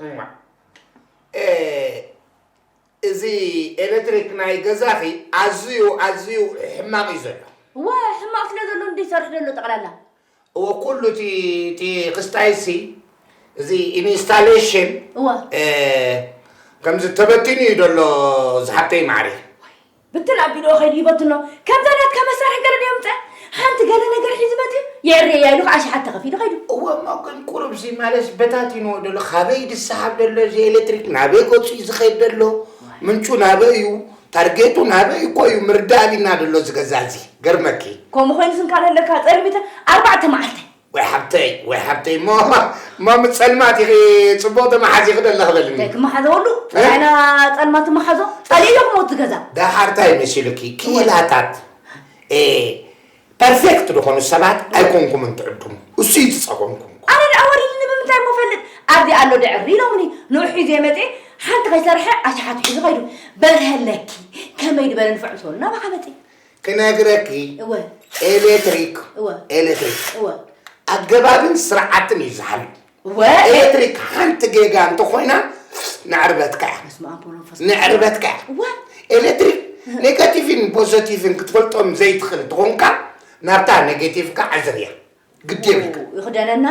እማ፣ እ፣ እዚ ኤሌክትሪክ ናይ ገዛኺ ኣዝዩ፣ ኣዝዩ ሕማቕ እዩ ዘሎ። እወ፣ ሕማቕ ስለ ዘሎ እንዲ ይሰርሕ ዘሎ ጠቕላላ። እወ፣ ኩሉ እቲ፣ እቲ ክስታይሲ፣ እዚ ኢንስታሌሽን፣ እወ። እ፣ ከምዚ ተበቲኑ እዩ ዘሎ፣ ዝሓብተይ ማዕሪ። ብትን ኣቢልዎ ኸይዱ ይበትኖ። ከምዛ ናትካ መሳርሒ ገለ ድዮ ምጸ? ሓንቲ ገለ ነገር ሒዙ መጺኡ፣ የዕርየያ ኢሉ ኸዓ ኣሽሓት ተኸፊሉ ኸይዱ። እወ፣ እሞ ግን ቁሩብሲ ማለትስ በታቲንዎ ደሎ፣ ካበይ ድሰሓብ ደሎ፣ እዚ ኤሌክትሪክ ናበይ ገጹ እዩ ዝኸይድ ደሎ፣ ምንጩ ናበይ እዩ፣ ታርጌቱ ናበይ እኮ እዩ ምርዳእ ኣቢልና ደሎ፣ እዚ ገዛ እዚ። ገርመኪ። ከምኡ ኾይኑ ስንካ ኣለካ፣ ጸልሚተ ኣርባዕተ መዓልቲ። ወይ ሓብተይ፣ ወይ ሓብተይ፣ እሞ፣ እሞ ምስ ጸልማት ኢኺ ጽቡቕ ተመሓዚኺ ደለኺ በልኒ። እንታይ ክመሓዘወሉ? እ? ጥራይና ጸልማት ትመሓዞ? ጸሊእዮ ክመውት ዝገዛ። ደሓር እንታይ መሲሉኪ? ክኢላታት፣ እ፣ ፐርፌክት ዝኾኑ ሰባት ኣይኮንኩምን ትዕድሙ። እሱ እዩ ዝጸገምኩም። ኣነ ደኣ ወሪድኒ ብምንታይ እሞ ፈልጥ? ኣብዚ ኣሎ ደዕሪ ኢሎምኒ። ንኡ ሒዘ መጼ፣ ሓንቲ ከይሰርሐ ኣሽሓት ሒዙ ኸይዱ። በርሀለኪ፣ ከመይ ድበለ ንፍዕ ትበሉ ናባኻ መጼ። ክነግረኪ፣ እወ። ኤሌክትሪክ፣ እወ። ኤሌክትሪክ፣ እወ። ኣገባብን ስርዓትን እዩ ዝሓሉ። እወ። ኤሌክትሪክ ሓንቲ ጌጋ እንተኾይና፣ ነዕርበትካ እያ። በስመ ኣብ ወወልድ ወመንፈስ ቅዱስ። ነዕርበትካ እያ። እወ። ኤሌክትሪክ እህ። ኔጋቲቭን ፖዘቲቭን ክትፈልጦም ዘይትኽእል እንተኾንካ፣ ናብታ ኔጌቲቭካ ዓዝርያ። ግዲ የብልካ። ይኽደነና።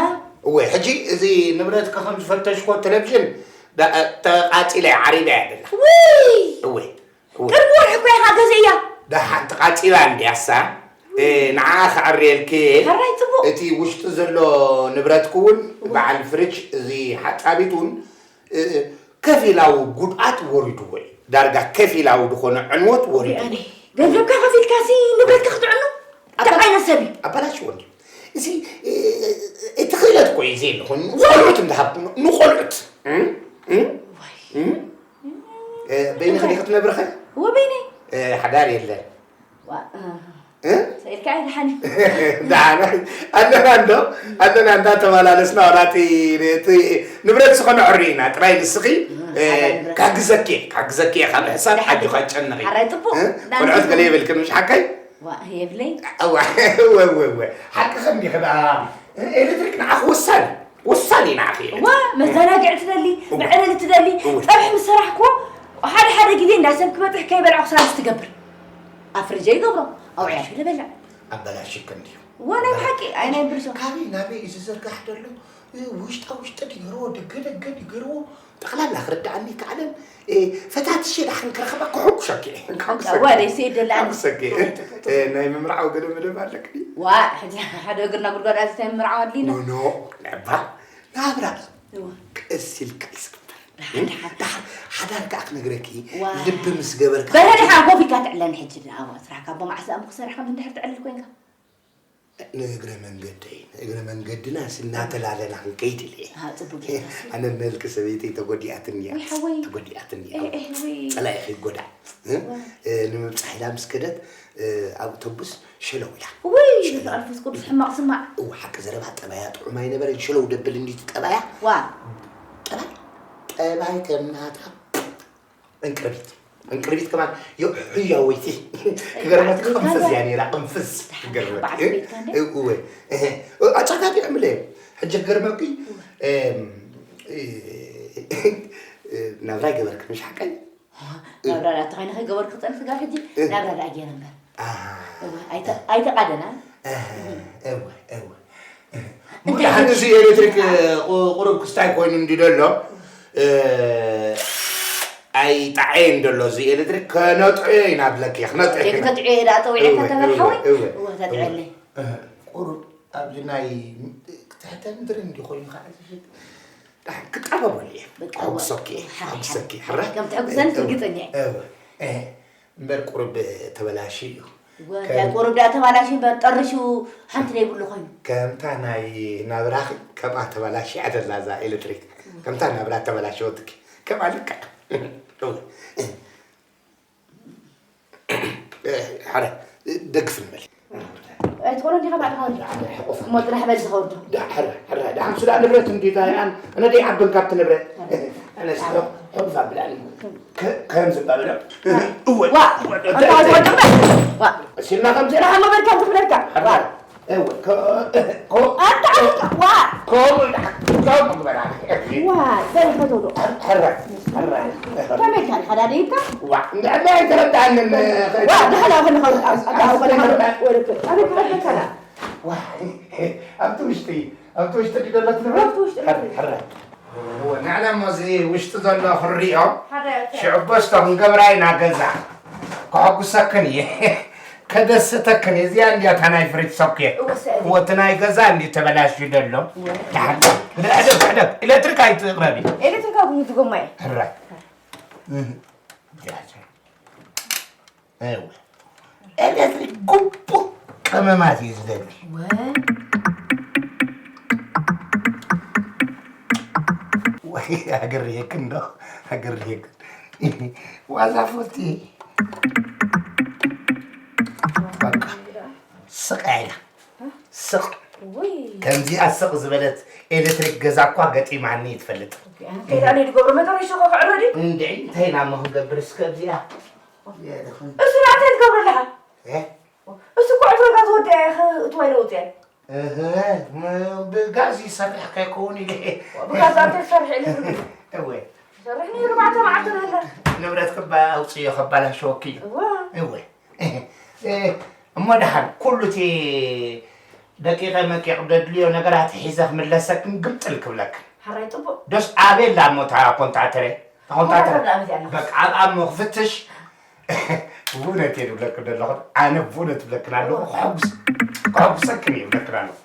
እወ፣ ሕጂ እዚ ንብረትካ ከም ዝፈተሽኮ ቴሌቪዥን ዳ-፣ ተቓጺላ እያ፣ ዓሪባ እያ ደላ። ውይ! እወ። እወ። ቅድሚ ወርሒ እኮ ኢኻ ገዚእያ። ደሓን ተቓጺላ እንድያሳ፣ እ፣ ንዓኣ ክዕርየልኪ እየ። ሕራይ ጽቡቕ። እቲ ውሽጢ ዘሎ ንብረትኪ እውን እወ። በዓል ፍሪጅ፣ እዚ ሓጻቢት እውን፣ እ፣ ከፊላዊ ጉድኣት ወሪድዎ እዩ። ዳርጋ ከፊላዊ ዝኾነ ዕንወት ወሪድዎ። ኣነ ገንዘብካ ከፊልካሲ ንብረትካ ክትዕኑ? እንታይ ዓይነት ሰብ እዩ? ኣበላሽዎ እንድዩ። እዚ፣ እ፣ እቲ ክእለት እኮ እዩ ዘየለ ኮይኑ፣ ንቆልዑት እንዳሃብኩ፣ ንቆልዑት። እም? እም? እም? እ፣ በይንኺ ዲኺ ትነብርኸ? እወ፣ በይነይ። እ፣ ሓዳር የለን። ዋ፣ እ፣ እ? ሰኢልካ ኣይደሓን። ደሓን። ኣለና እንዶ፣ ኣለና እንዳተመላለስና፣ ወላ እቲ፣ እቲ ንብረት ዝኾነ ዕሪ ኢና፣ ጥራይ ንስኺ፣ እ፣ እ፣ ሓዳር ንብረት። ካግዘኪ፣ ካግዘኪ እየ፣ ካብ ሕሳብ ሓዳር ሓጆኻ ሓዳር። ጨነቒ። ሓራይ ጽቡቕ። እ? እንዳንስኹም። ቆልዑት ገለ የብልክን፣ ምሽ ሓቀይ? ዋ፣ የብለይ። እዋ፣ እወ፣ እወ፣ እወ። ሓቅኺ እንዲኺ ደኣ። ኤሌክትሪክ ንዓኺ ወሳኒ፣ ወሳኒ ንዓኺ ኤሌክትሪክ። ዋ፣ መዘናግዒ ትደሊ፣ እወ። መዕለሊ ትደሊ። እወ። ጸብሒ ምስ ሰራሕክዎ፣ ሓደ ሓደ ግዜ እንዳ ሰብ ክበጽሕ ከይበልዐ ክሳንስ ትገብር። ኣብ ፍርጀ ይገብሮ፣ ኣውዕያ ሽለ በልዕ። ኣበላሽክ እንድዩ። ዋ፣ ናይ ብሓቂ፣ ኣይ፣ ናይ ብርሶ። ካበይ ናበይ እዩ ዝዝርጋሕ ደሎ? ውሽጣ ውሽጢ ድገርዎ፣ ደገ ደገ ድገርዎ። ጠቕላላ ክርድኣኒ ይከኣልን፣ እ፣ ፈታትሸ ደሓን ክረኽባ ክሕጉሰኪ እየ። ክሕጉሰኪ እየ። ወደይ ስኢድ ደላ ኣነ። ክሕጉሰኪ እየ። ኣነ ጥፍእ ጥፍእ። እ፣ ናይ ምምርዓው ገለ መደብ ኣለኪ ድዩ? ዋ፣ ሕጂ ሓደ እግርና ጉድጓድ ኣዚታ ምምርዓው ኣድሊና። ኖ፣ ኖ፣ ነባ፣ ናብራ። እዋ። ቀስ ኢልካ እዩ ዝግበር። ደሓን፣ ደሓን። ደሓን፣ ሓዳር ከኣ ክነግረኪ፣ ዋ። ልቢ ምስ ገበርካ በለ ደሓን ኮፍ ኢልካ ትዕለኒ ሕጂ ደኣ፣ ስራሕካ እሞ መዓስ ደኣ እሞ ክሰርሕ ከም እንድሕር ትዕልል ኮይንካ። ንእግረ መንገደይ፣ ንእግረ መንገድና ስናተላለና ክንከይድ ኢለ እየ። ኣሃ፣ ጽቡቅ ጌርካ። ኣነ መልኪ ሰበይተይ ተጎዲኣትኒ እያ። ወይ ሓወይ። ተጎዲኣትኒ እያ። ኤህ፣ ኤህ፣ ወይ። ጸላኢ ከይጎዳእ፣ እ? ዋ። እ፣ ንምብጻሕ ኢላ ምስ ከደት፣ እ፣ ኣብ ኣውቶቡስ ሸለው ኢላ። ውይ፣ ሸለው። መንፈስ ቅዱስ ሕማቕ ስማዕ። እወ፣ ሓቂ ዘረባ ጠባያ ጥዑም ኣይነበረን። ሸለው ደብል እንዲቲ ጠባያ። ዋ። ጠባይ፣ ጠባይ ከም ናታ። ዕንቅርቢት። ዕንቅርቢት ከማን ዮ-፣ ሕያወይቲ። ክገርመት በዓል ቤትካ ቅንፍዝ እንደ-፣ እያ ነይራ፣ ቅንፍዝ። ደሓን ክገርመት። በዓል ቤትካ እንደ-፣ እወ። እህ። ኣጻጋቢ ዕምለ። ሕጂ ክገርመኪ፣ እወ። እም፣ እ፣ ናብራ ይገበርክ፣ ምሽ ሓቀይ? ናብራ ዳኣ ተኾይነ ከይገበርክ ክጸንስ ጋር ሕጂ፣ እህ። ናብራ ዳኣ ገይረ እምበር። ኣሃ። እወ፣ ኣይተ-፣ ኣይተቃደና። እህ፣ እወ፣ እወ። እንታይ ሙሉእ ሓንቲ እዩ? እዚ ኤሌክትሪክ፣ ቁ-፣ ቁሩብ ክስታይ ኮይኑ እንዲ ደሎ፣ እ፣ ኣይጣዓየን ደሎ እዚ ኤሌክትሪክ፣ ከነጥዕዮ ኢና ብለኪ፣ ክነጥዕዮ ኢና። ከነጥዕዮ እየ ደኣ፣ ጠዊዐካ እወ፣ ተመርሓወይ? እወ፣ እወ፣ እወ፣ ተጥዕየለይ። እወ። እህ፣ ቁሩብ ኣብዚ ናይ ትሕተ ምድሪ እንዲ ኮይኑ ከዓ እዚ ደሓን ክጣበበሉ እየ። በቃ፣ ክሕጉሰኪ እየ፣ ሓራይ፣ ክሕጉሰኪ፣ ሓራይ። ሕራይ? ከም ትሕጉሰኒ እወ፣ ርግጸኛ እየ። እወ፣ እህ። እምበር ቁሩብ ተበላሽዩ እዩ። ወ-፣ ከም ቁሩብ ደኣ ተባላሽዩ እምበር ጠርሹ ሓንቲ ዘይብሉ ኮይኑ። ከምታ ናይ ናብራኺ ከምኣ ተባላሽያ ደላ እዛ ኤሌክትሪክ። እወ። ከምታ ናብራ ተበላሸወትኪ። ከምኣ ልክዕ። እወ። እ፣ ሓረ፣ ደግፍ ንበል። ኣይትኾኖ እንዲኻ ባዕልኻ ወዲ። እሞ ጥራሕ በል ዝኸውዶ። ዳ-፣ ሕረ፣ ሕረ፣ ደሓን ስዳ ንብረት እንዲ ታይ ኣን-፣ ኣነ ደይ ዓብን ካብቲ ንብረት። ኣነ ስዳ ሕቑፍ ኣብላኒ። ከ-፣ ከም ዝባብሎ። እወ። ዋ፣ እወ፣ ኣታ ወዲ እምበር። ዋ። ሲልና ከም ዘላ። ደሓን መበል ካብ ትብለካ። ሕረ። ዋ። እወ፣ ከ-፣ ከ-፣ ኣታ ዓብካ። ዋ። ከምኡ ደሓን። ጨው ትግበራ። ዋ በረኸት ወዶ ሕረ ሕረ ከመይ ኢልካ ሓዳዲካ ዋ እንድሕር ኣይተረዳእንን ዋ ድሓላ ከለኻ ኣዳው ከለኻ ወርክ ኣበይ ክበልከላ ዋ ኣብቲ ውሽጢ ኣብቲ ውሽጢ ድደለት ንብረት ኣብቲ ውሽጢ ሕረ ሕረ ንዕና እሞ እዚ ውሽጢ ዘሎ ክንሪኦ ሽዑ በስቶ ክንገብራ ኢና ገዛ ከሐጉሰክን እየ ከደስተክን እየ እዚኣ እንዲያ እታ ናይ ፍሪጅ ሶኬት እወ እቲ ናይ ገዛ እንዲ ተበላሽዩ ደሎ ደሓን ሕደግ ሕደግ ኤሌክትሪክ ኣይትቕረቢ ኤሌክትሪካዊ ዝጎማ እየ ሕራይ እህ፣ ጃጀ። እወ። ኤሌክትሪክ ግቡእ ቀመማት እዩ ዝደሊ። ወይ ሃገር ርሄክን ዶ ሃገር ርሄክን ዋዛ ፎቲ በቃ ስቕ ኢላ ስቕ ከምዚኣ ስቕ ዝበለት ኤሌክትሪክ ገዛ እኳ ገጢማኒ ትፈልጥ ከይዳ ነ ዝገብሮ መጠን ይሸኮ ክዕረዲ እንድዒ እንታይ ኢና እሞ ክንገብር እስከ ኣብዚኣ እሱ ንዓታይ ትገብሮ ኣለኻ እሱ እኮ ዕትሮታ ዝወድአ እትዋይ ለውጥያ ብጋዝ ይሰርሕ ከይከውን ኢለ ብጋዝ ኣንተ ዝሰርሕ ኢለ እወ ይሰርሕ ነይሩ ማዕተ ማዕተ ነለ ንብረት ክባ ኣውፅዮ ከባላሸወኪ እዩ እዋ እወ እሞ ደሓን ኩሉ እቲ ደቂቐ መቂቕ ደድልዮ ነገራት ሒዘ ክምለሰክን ግምጥል ክብለክን ሓራይ ጥቡቅ ዶስ ኣበይ ኣላ እሞ እታ ኮንታተረ ኮንታተረ ኮንታተረ ኣበይ ኣላ? በቃ ኣብ ኣሞ ክፍትሽ ብእውነት እየ ዝብለክን ዘለኹ ኣነ ብእውነት ዝብለክን ኣለኹ ክሕጉስ ክሕጉሰክን እየ ዝብለክን ኣለኹ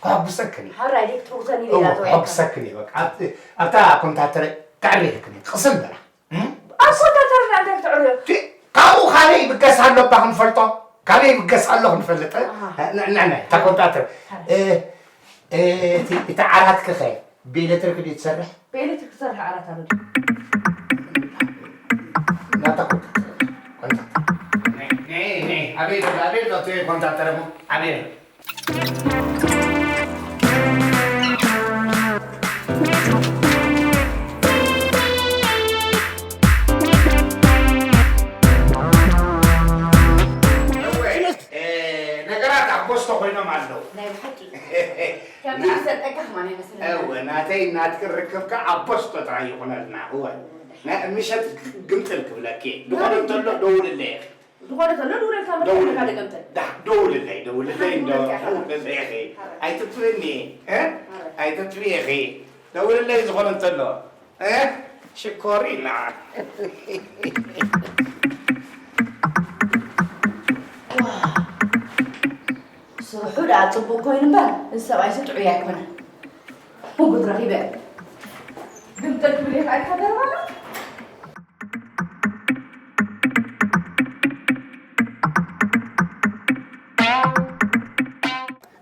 ክሕጉሰክን እየ ሓራይ ዲክ ትውሰኒ እዎ ሌላ ክሕጉሰክን እየ በቃ ኣብቲ- ኣብታ ኮንታተረ ከዕርየክን እየ ቅስን በላ እም? ኣብ ኮንታተር ና እንታይ ክትዕርዮ እቲ- ካብኡ ካበይ ይብገስ ኣሎ እባ ክንፈልጦ ካበይ ይብገስ ኣሎ ክንፈልጥ ንዕና እታ ኮንታተር እ- እ- እቲ- እቲ ዓራት ክኸ ብኤሌክትሪክ ድዩ ትሰርሕ ብኤሌክትሪክ ትሰርሕ ዓራት ኣሎ ናታ ኮንታተር ኮንታተር ነይ- ነይ- ነይ፣ ኣበይ ዘሎ ኣበይ ኣሎ እቲ ኮንታተር እሞ ኣበይ ኣሎ ነገራት ኣብ ቦስቶ ኮይኖም ኣለዉ ናይ ብሓቂ ከምዚ ዝሰጠካ ከማን ኣይመስልን እወ ናተይ ናትክን ርክብካ ኣብ ቦስቶ ጥራይ ይኹነልና እወ ናይ ምሸት ግምጥል ክብለኪ ዝኾነ እንተሎ ደውልለይ ኢኺ ዝኾነ ዘሎ ድውለልካ መጠን ደገምተን ደውልለይ ደውልለይ እንዶ ደውልለይ ኢኺ ኣይትጥፍእኒ እ? ኣይትጥፍእ ኢኺ ደውልለይ ዝኾነ እንተሎ እ? ሽኮሪና ስርሑ ደኣ ጽቡቕ ኮይኑ እምበር እዚ ሰብኣይሲ ጥዑይ ኣይኮነን ምጉት ረኺበ ግምጥል ክብል ይኽኣል ከደርባና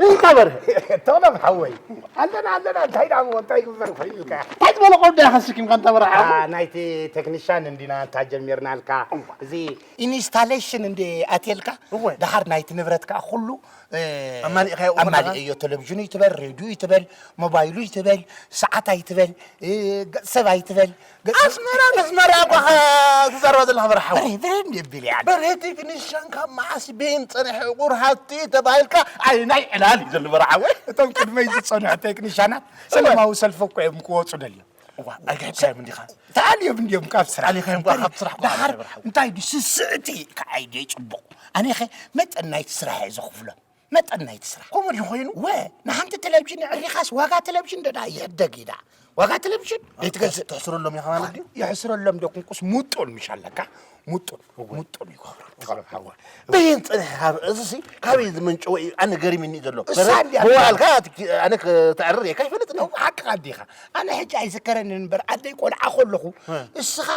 እንታ በርሀ ተቕለም ሓወይ ኣለና ኣለና እንታይ ዳሞ እንታይ ግበር ኮይኑካ እንታይ ዝበለ ቆልዶ ኢኻ ስኪምካ እንታ በርሀ ሓወይ ናይቲ ቴክኒሻን እንዲና እንታ ጀሚርናልካ እዚ ኢንስታሌሽን እንደ ኣትየልካ እወ። ድሓር ናይቲ ንብረት ከዓ ኩሉ እ፣ ኣማሊእካዮ እኮ ኣማሊእዮ ቴሌቪዥኑ ይትበል ሬድዮ ይትበል ሞባይሉ ይትበል ሰዓት ኣይትበል እ፣ ገጽ ሰብ ኣይትበል ገጽ- ኣስመራ መስመራ እኳ ትዛረባ ዘለካ በርሓ ሓወይ በሬ በሬ እንዲ ቢል እያ በርሀ ቴክኒሻን ካብ መዓስ ቤን ፀንሐ ቁር ሃብቲ ተባሂልካ ኣይ ናይ ዕላል እዩ ዘሎ በርሓ ሓወይ እቶም ቅድመይ ዝፀንሑ ቴክኒሻናት ሰላማዊ ሰልፊ እኮ እዮም ክወፁ ደልዮም እዋ ኣይጋብካዮም እንዲኻ ተኣልዮም እንዲዮም ካብ ስራሕ ኣሊኻዮም እኳ ካብ ስራሕ እኳ ደሓር በርሓ ሓወይ እንታይ ድዩ ስስዕቲ ከዓይ ድየ ፅቡቕ ኣነ ኸ መጠን ናይቲ ስራሕ እየ ዘኽፍሎም መጠን ናይቲ ስራሕ ከምኡ ድዩ ኮይኑ ወ ንሓንቲ ቴሌቪዥን ዕሪኻስ ዋጋ ቴሌቪዥን ደዳ ይሕደግ ኢዳ ዋጋ ቴሌቪዥን ዘይትገዝእ ትሕስረሎም ኢኻ ማለት ድዩ የሕስረሎም ዶ ክንቁስ ሙጡን ምሽ ኣለካ ሙጡን ሙጡን ይገብሩ ትኽሎም ሓዋ በየን ፀኒሕካ እዚ ሲ ካበይ ዝመንጨወ እዩ ኣነ ገሪምኒ ዘሎ እሳ እንድያ ብዋልካ ኣነ ክተዕርር እየ ካይፈልጥኒ ሓቂ ኣዲኻ ኣነ ሕጂ ኣይዝከረንን እምበር ኣደይ ቆልዓ ከለኹ እስኻ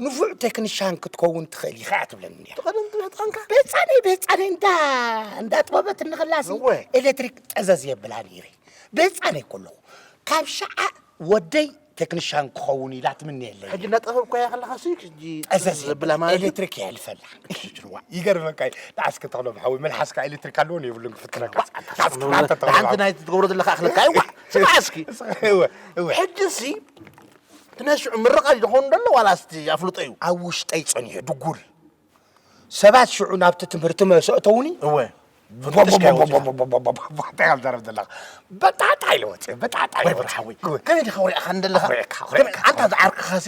ንፉዕ ቴክኒሻን ክትከውን ትኽእል ኢኻ እያ ትብለኒ ነይራ ቀደም ትምህርትካንካ ቤህፃነይ ቤህፃነይ እንዳ እንዳ ጥበበት እንኸላሲ እወ። ኤሌክትሪክ ጠዘዝ የብላ ነይረ ቤህፃነይ ከለኹ ካብ ሸዓ ወደይ ቴክኒሻን ክኸውን ኢላ ትምነየለይ ሕጂ እናጠፈብኳያ ከለካ ሲ ሕጂ ጠዘዝ ዘብላ ማለት እዩ ኤሌክትሪክ የሕልፈላ ይገርመካ እዩ ንዓስከ ተኽሎም ሓዊ መልሓስካ ኤሌክትሪክ ኣለዎን የብሉን ክፍትነካ ሓንቲ ናይ ትገብሮ ዘለካ ኣክለካ ይዋ ስማዕ እስኪ ሕጂ ሲ እቲ ናይ ሽዑ ምርቃ ዝኾኑ ደሎ ዋላ ስቲ ኣፍልጦ እዩ ኣብ ውሽጠይ ጸኒሑ ድጉል ሰባት ሽዑ ናብቲ ትምህርቲ መሰእተውኒ እወ እንታይ ኢኻ ትዛረብ ዘለኻ? በጣጣ ኢለ ወፂአ፣ በጣጣ ኢለ ወፂአ። ሓወይ፣ ከመይ ዲኻ ወሪእኻ እንደለኻ? ኣንታ ዝዓርክኻሲ?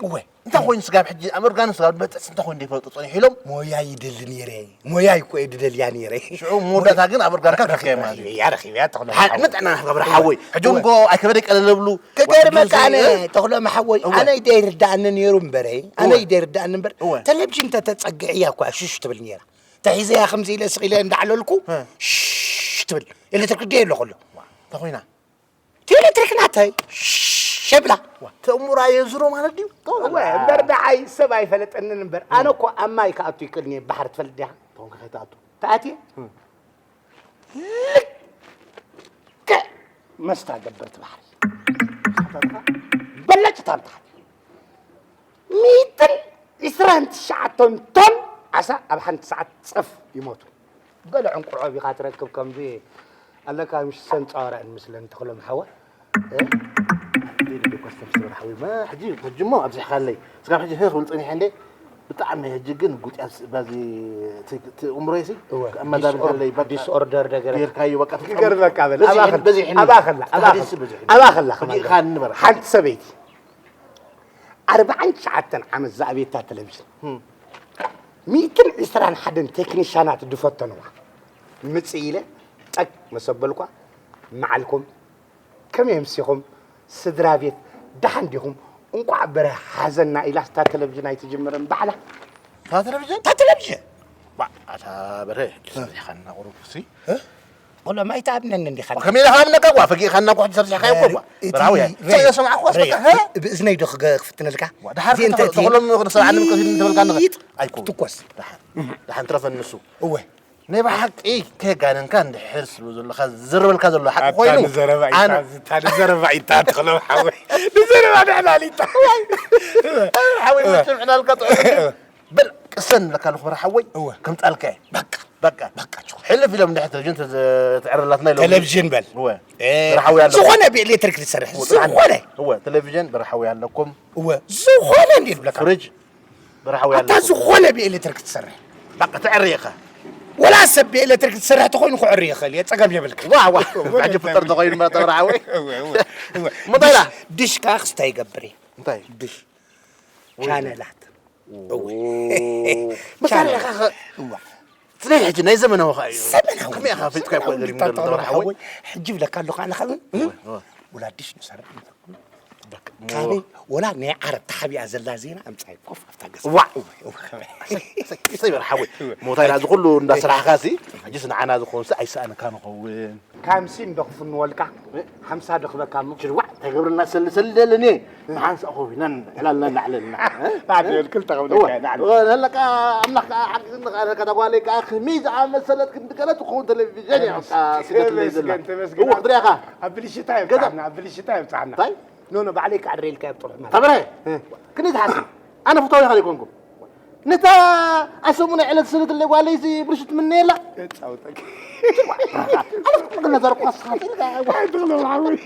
እወ። እንታይ ኮይኑ ስጋብ ሕጂ ኣብ ኦርጋን ስጋብ መጠስ እንታይ ኮይኑ ዘይፈልጡ ጸኒሑ ኢሎም? ሞያ ይደሊ ነይረ። ሞያ እኮ እየ ድደልያ ነይረ። ሽዑ መወዳእታ ግን ኣብ ኦርጋንካ ረኺብካዮ ማለት እዩ። ረኺበያ፣ ረኺበያ፣ ተኽለ ሓወይ። ንጥዕና ንኽገብር ሓወይ። ሕጂ እውን እኮ ኣይከበደ ቀለለ ብሉ። ክገርመካ ኣነ፣ ተኽሎም ሓወይ፣ እወ። ኣነ ኢደ ይርዳእኒ ነይሩ እምበረ፣ ኣነ እወ። ኢደ ይርዳእኒ እምበር፣ እወ። ተለብጅን ተተጸግዕያ እኳ ሽሽ ትብል ነይራ። ተሒዘያ ከምዚ ኢለ ስቕ ኢለ እንዳዕለልኩ፣ እ። ሽሽ ትብል። ኤሌክትሪክ ድየ ኣሎ ከሎ። እንታይ ኮይና? እቲ ኤሌክትሪክ ናተይ ሸብላ። ተእምሮ ኣየዝሮ ማለት ድዩ? እወ፣ እምበር ደሓይ ሰብ ኣይፈለጠንን እምበር፣ ኣነ እኮ ኣብ ማይ ክኣቱ ይክእልኒ እየ፣ ባሕሪ ትፈልጥ ዲኻ? ተኾንካ ከይትኣቱ። ተኣትየ? እም። ልክዕ መስታ ገብርቲ ባሕሪ። በለጭ ታም ተሓት። ሚእትን ዕስራን ትሽዓተን ቶን ዓሳ ኣብ ሓንቲ ሰዓት ጸፍ ይሞቱ። ገለ ዕንቁዖ ቢኻ ትረክብ ከምዚ ኣለካ፣ ምሽ ሰን ጻዋራ እንመስለን ተኽሎም ሓወ። እ? ኣንተ ልቢ ኮስተም ስበር ሓወይ፣ ማ ሕጂ፣ ሕጂ እሞ ኣብዚሕካለይ። ስጋብ ሕጂ ህኽ ብል ጸኒሐ እንዴ? ብጣዕሚ ሕጂ ግን ጉጥያ ስ-፣ በዚ ት-፣ ት-፣ እምሮይሲ እወ፣ ኣመዛብልካለይ፣ ዲስኦር-፣ በቃ። ዲስኦርደር ነገር። ጌርካዮ፣ በቃ። ክገርመካ በል፣ በዚሕን፣ ኣባኸላ፣ በዚሕን። ኣባኸላ፣ ኣባኸላ። ተሃዲሱ በዚሕን። ኣባኸላ፣ ሕጂ ከማን ኢኻ ንበራ። ሓንቲ ሰበይቲ ኣርባዓን ትሽዓተን ዓመት ዝኣበየታ ቴሌቪዥን፣ እም። ሚእትን ዕስራን ሓደን ቴክኒሻናት ዝፈተንዋ። ምጽእ ኢለ ጠቅ መሰበልኳ፣ መዓልኩም፣ ከመይ ኣምሲኹም? ስድራ ቤት፣ ደሓን ዲኹም? እንቋዕ በረ ሓዘና ኢላ፣ እታ ቴሌቪዥን ኣይትጅምርን ባዕላ። እታ ቴሌቪዥን? እታ ቴሌቪዥን! ባ-፣ ኣታ በረ፣ ሕጂ እ። ሰሪሕኻና ቁሩብ ሲ? እ? ቆሎ ማይ ትኣብነኒ እንዲኻ። ከመይ ኢለ ክኣብነካ? ዋ፣ ፈጊእኻና እኮ ሕጂ ሰሪሕኻዮ እኮ፣ ባ። እቲ በራዊ፣ ሬ-፣ ሰው የሰማዕኩ ሬ-፣ ኣስበካ፣ ሀ? ብ-፣ ብእዝነይ ዶ ክገ-፣ ክፍትነልካ? ዋ፣ ደሓር እዚኤን ከተ-፣ ዶ ክገ-፣ ተኽሎም ንኽንሰምዓኒ ምክንያት እንተበልካ ንኽ-፣ ትኮስ። ኣይኮ። ትኮስ። ደሓን፣ ደሓን ትረፈኒ ንሱ። እወ። ናይ ብሓቂ ከየጋነንካ እንድሕር ስሉ ዘለኻ ዝዘረበልካ ዘሎ ሓቂ ኣታ ኮይኑ፣ ንዘረባ ኣነ ኢታ፣ ዝታ ንዘረባ ኢታ፣ ተኽሎም ሓወይ። ንዘረባ ንሕላል ኢታ። ሓወይ፣ እወ። መቸም ዕላልካ ጥዑም። እወ። በል፣ ቅሰን ንብለካ ኣለኹ፣ በረ ሓወይ። እወ። ከምጻልካ እየ። በቃ። በቃ። በቃ፣ ችኹ። ሕልፍ ኢሎም እንድሕር ቴሌቪዥን ተዝ-፣ ትዕረላትና ኢሎም። ቴሌቪዥን በል። እወ። እ፣ በረ ሓወይ ኣለኹ። ዝኾነ ብኤሌክትሪክ ዝሰርሕ፣ እወ፣ ዝኾነ። እወ፣ ቴሌቪዥን በረ ሓወይ ኣለኩም። እወ፣ ዝኾነ እንዴ ይብለካ? ፍሪጅ በረ ሓወይ ኣታ ኣለኩም። ዝኾነ ብኤሌክትሪክ ትሰርሕ። በቃ፣ ትዕሪ ኢኻ። ወላ ሰብ ብኤሌክትሪክ ትሰርሕ ተኾይኑ ክዕሪ ይኽእል እየ፣ ጸገም የብልካ። ዋ፣ ዋ፣ ሕጂ ፍጠር ተኾይኑ መረተ በረ ሓወይ። እወ፣ እወ፣ እወ። ምንታይ ኢላ? ድሽ፣ ድሽ ከኣ ክስታይ ይገብር እየ። እንታይ? ድሽ። ወይ ቻነላት። እወ። መሳርሒ ኢኻ ኸ-፣ እዋ። ስለዚ ሕጂ ናይ ዘመናዊ ኸኣ እዩ። ዘመናዊ። ከመይ ኢኻ ፈሊጥካ እኮ ዘመናዊ ገሪሙ እንዲታ ዘሎ ተቐበል ተበራሓወይ? ሓወይ። ሕጂ ይብለካ ኣለኹ ኣነ ኸኣ፣ እወ፣ እወ። ወላ ድሽ ንሰርሕ ኣለና። በቃ፣ ካበይ? ሞ-፣ ወላ ናይ ዓረብ ተሓቢኣ ዘላ ዜና ኣምጻይ ኮፍ ኣብታ ገዛ። ዋ! እወ፣ እወ፣ ከመይ? ሰይ፣ ሰይ፣ ሰይ በል ሓወይ። እወ። ሞታይ ናዚ ኩሉ እንዳሰራሕካ ሲ፣ ሕጂስ ንዓና ዝኾን ሲ ኣይሰኣንካ ንኸውን። ካምሲን ዶ ክፍንወልካ? እ? ሓምሳ ዶ ክበካ እሞ? ሽርዋዕ፣ እንታይ ገብረና ሰሊ፣ ሰሊ ደለኒ። ብሓንሳእ ኮፍ ኢልና ንዕላልና እናዕለልና። እ? ባዕሉ እ? ክልተ ክብለካ እወ። ንዓል። እወ፣ ለለካ ኣምላኽ ከኣ ሓግዝኒ ከኣ፣ ነታ ጓለይ ከኣ ከመይ ዝኣመሰለት ክንዲ ገለ ትኸውን ቴሌቪዥን እያ፣ በቃ፣ ተመስገን፣ ስደትለይ ዘላ። ተመስገን፣ ተመስገን። እወ፣ ክትሪኣ ኢኻ? ኣብ ብልሽታ እየ ገዛ። ብጻዕና፣ ኣብ ብልሽታ እየ ብጻዕና። እንታይ? ኖ፣ ኖ፣ ባዕለይ ክዓድረልካ እየ ብጥሩሕ ማለት። ተበረ? እ። ክንደይ ትሓስብ? ኣነ ፍታው ኢኻ ዘይኮንኩ። ነታ ኣሰሙነ ዕለት ስደትለይ ጓለይሲ ብልሽት ምነየላ። እጻውተክ። ኣነ ፍቅር ነዘር ኳስ ሓንቲ ኢልካ። ኣይ፣ ትኽሎ ሓወይ።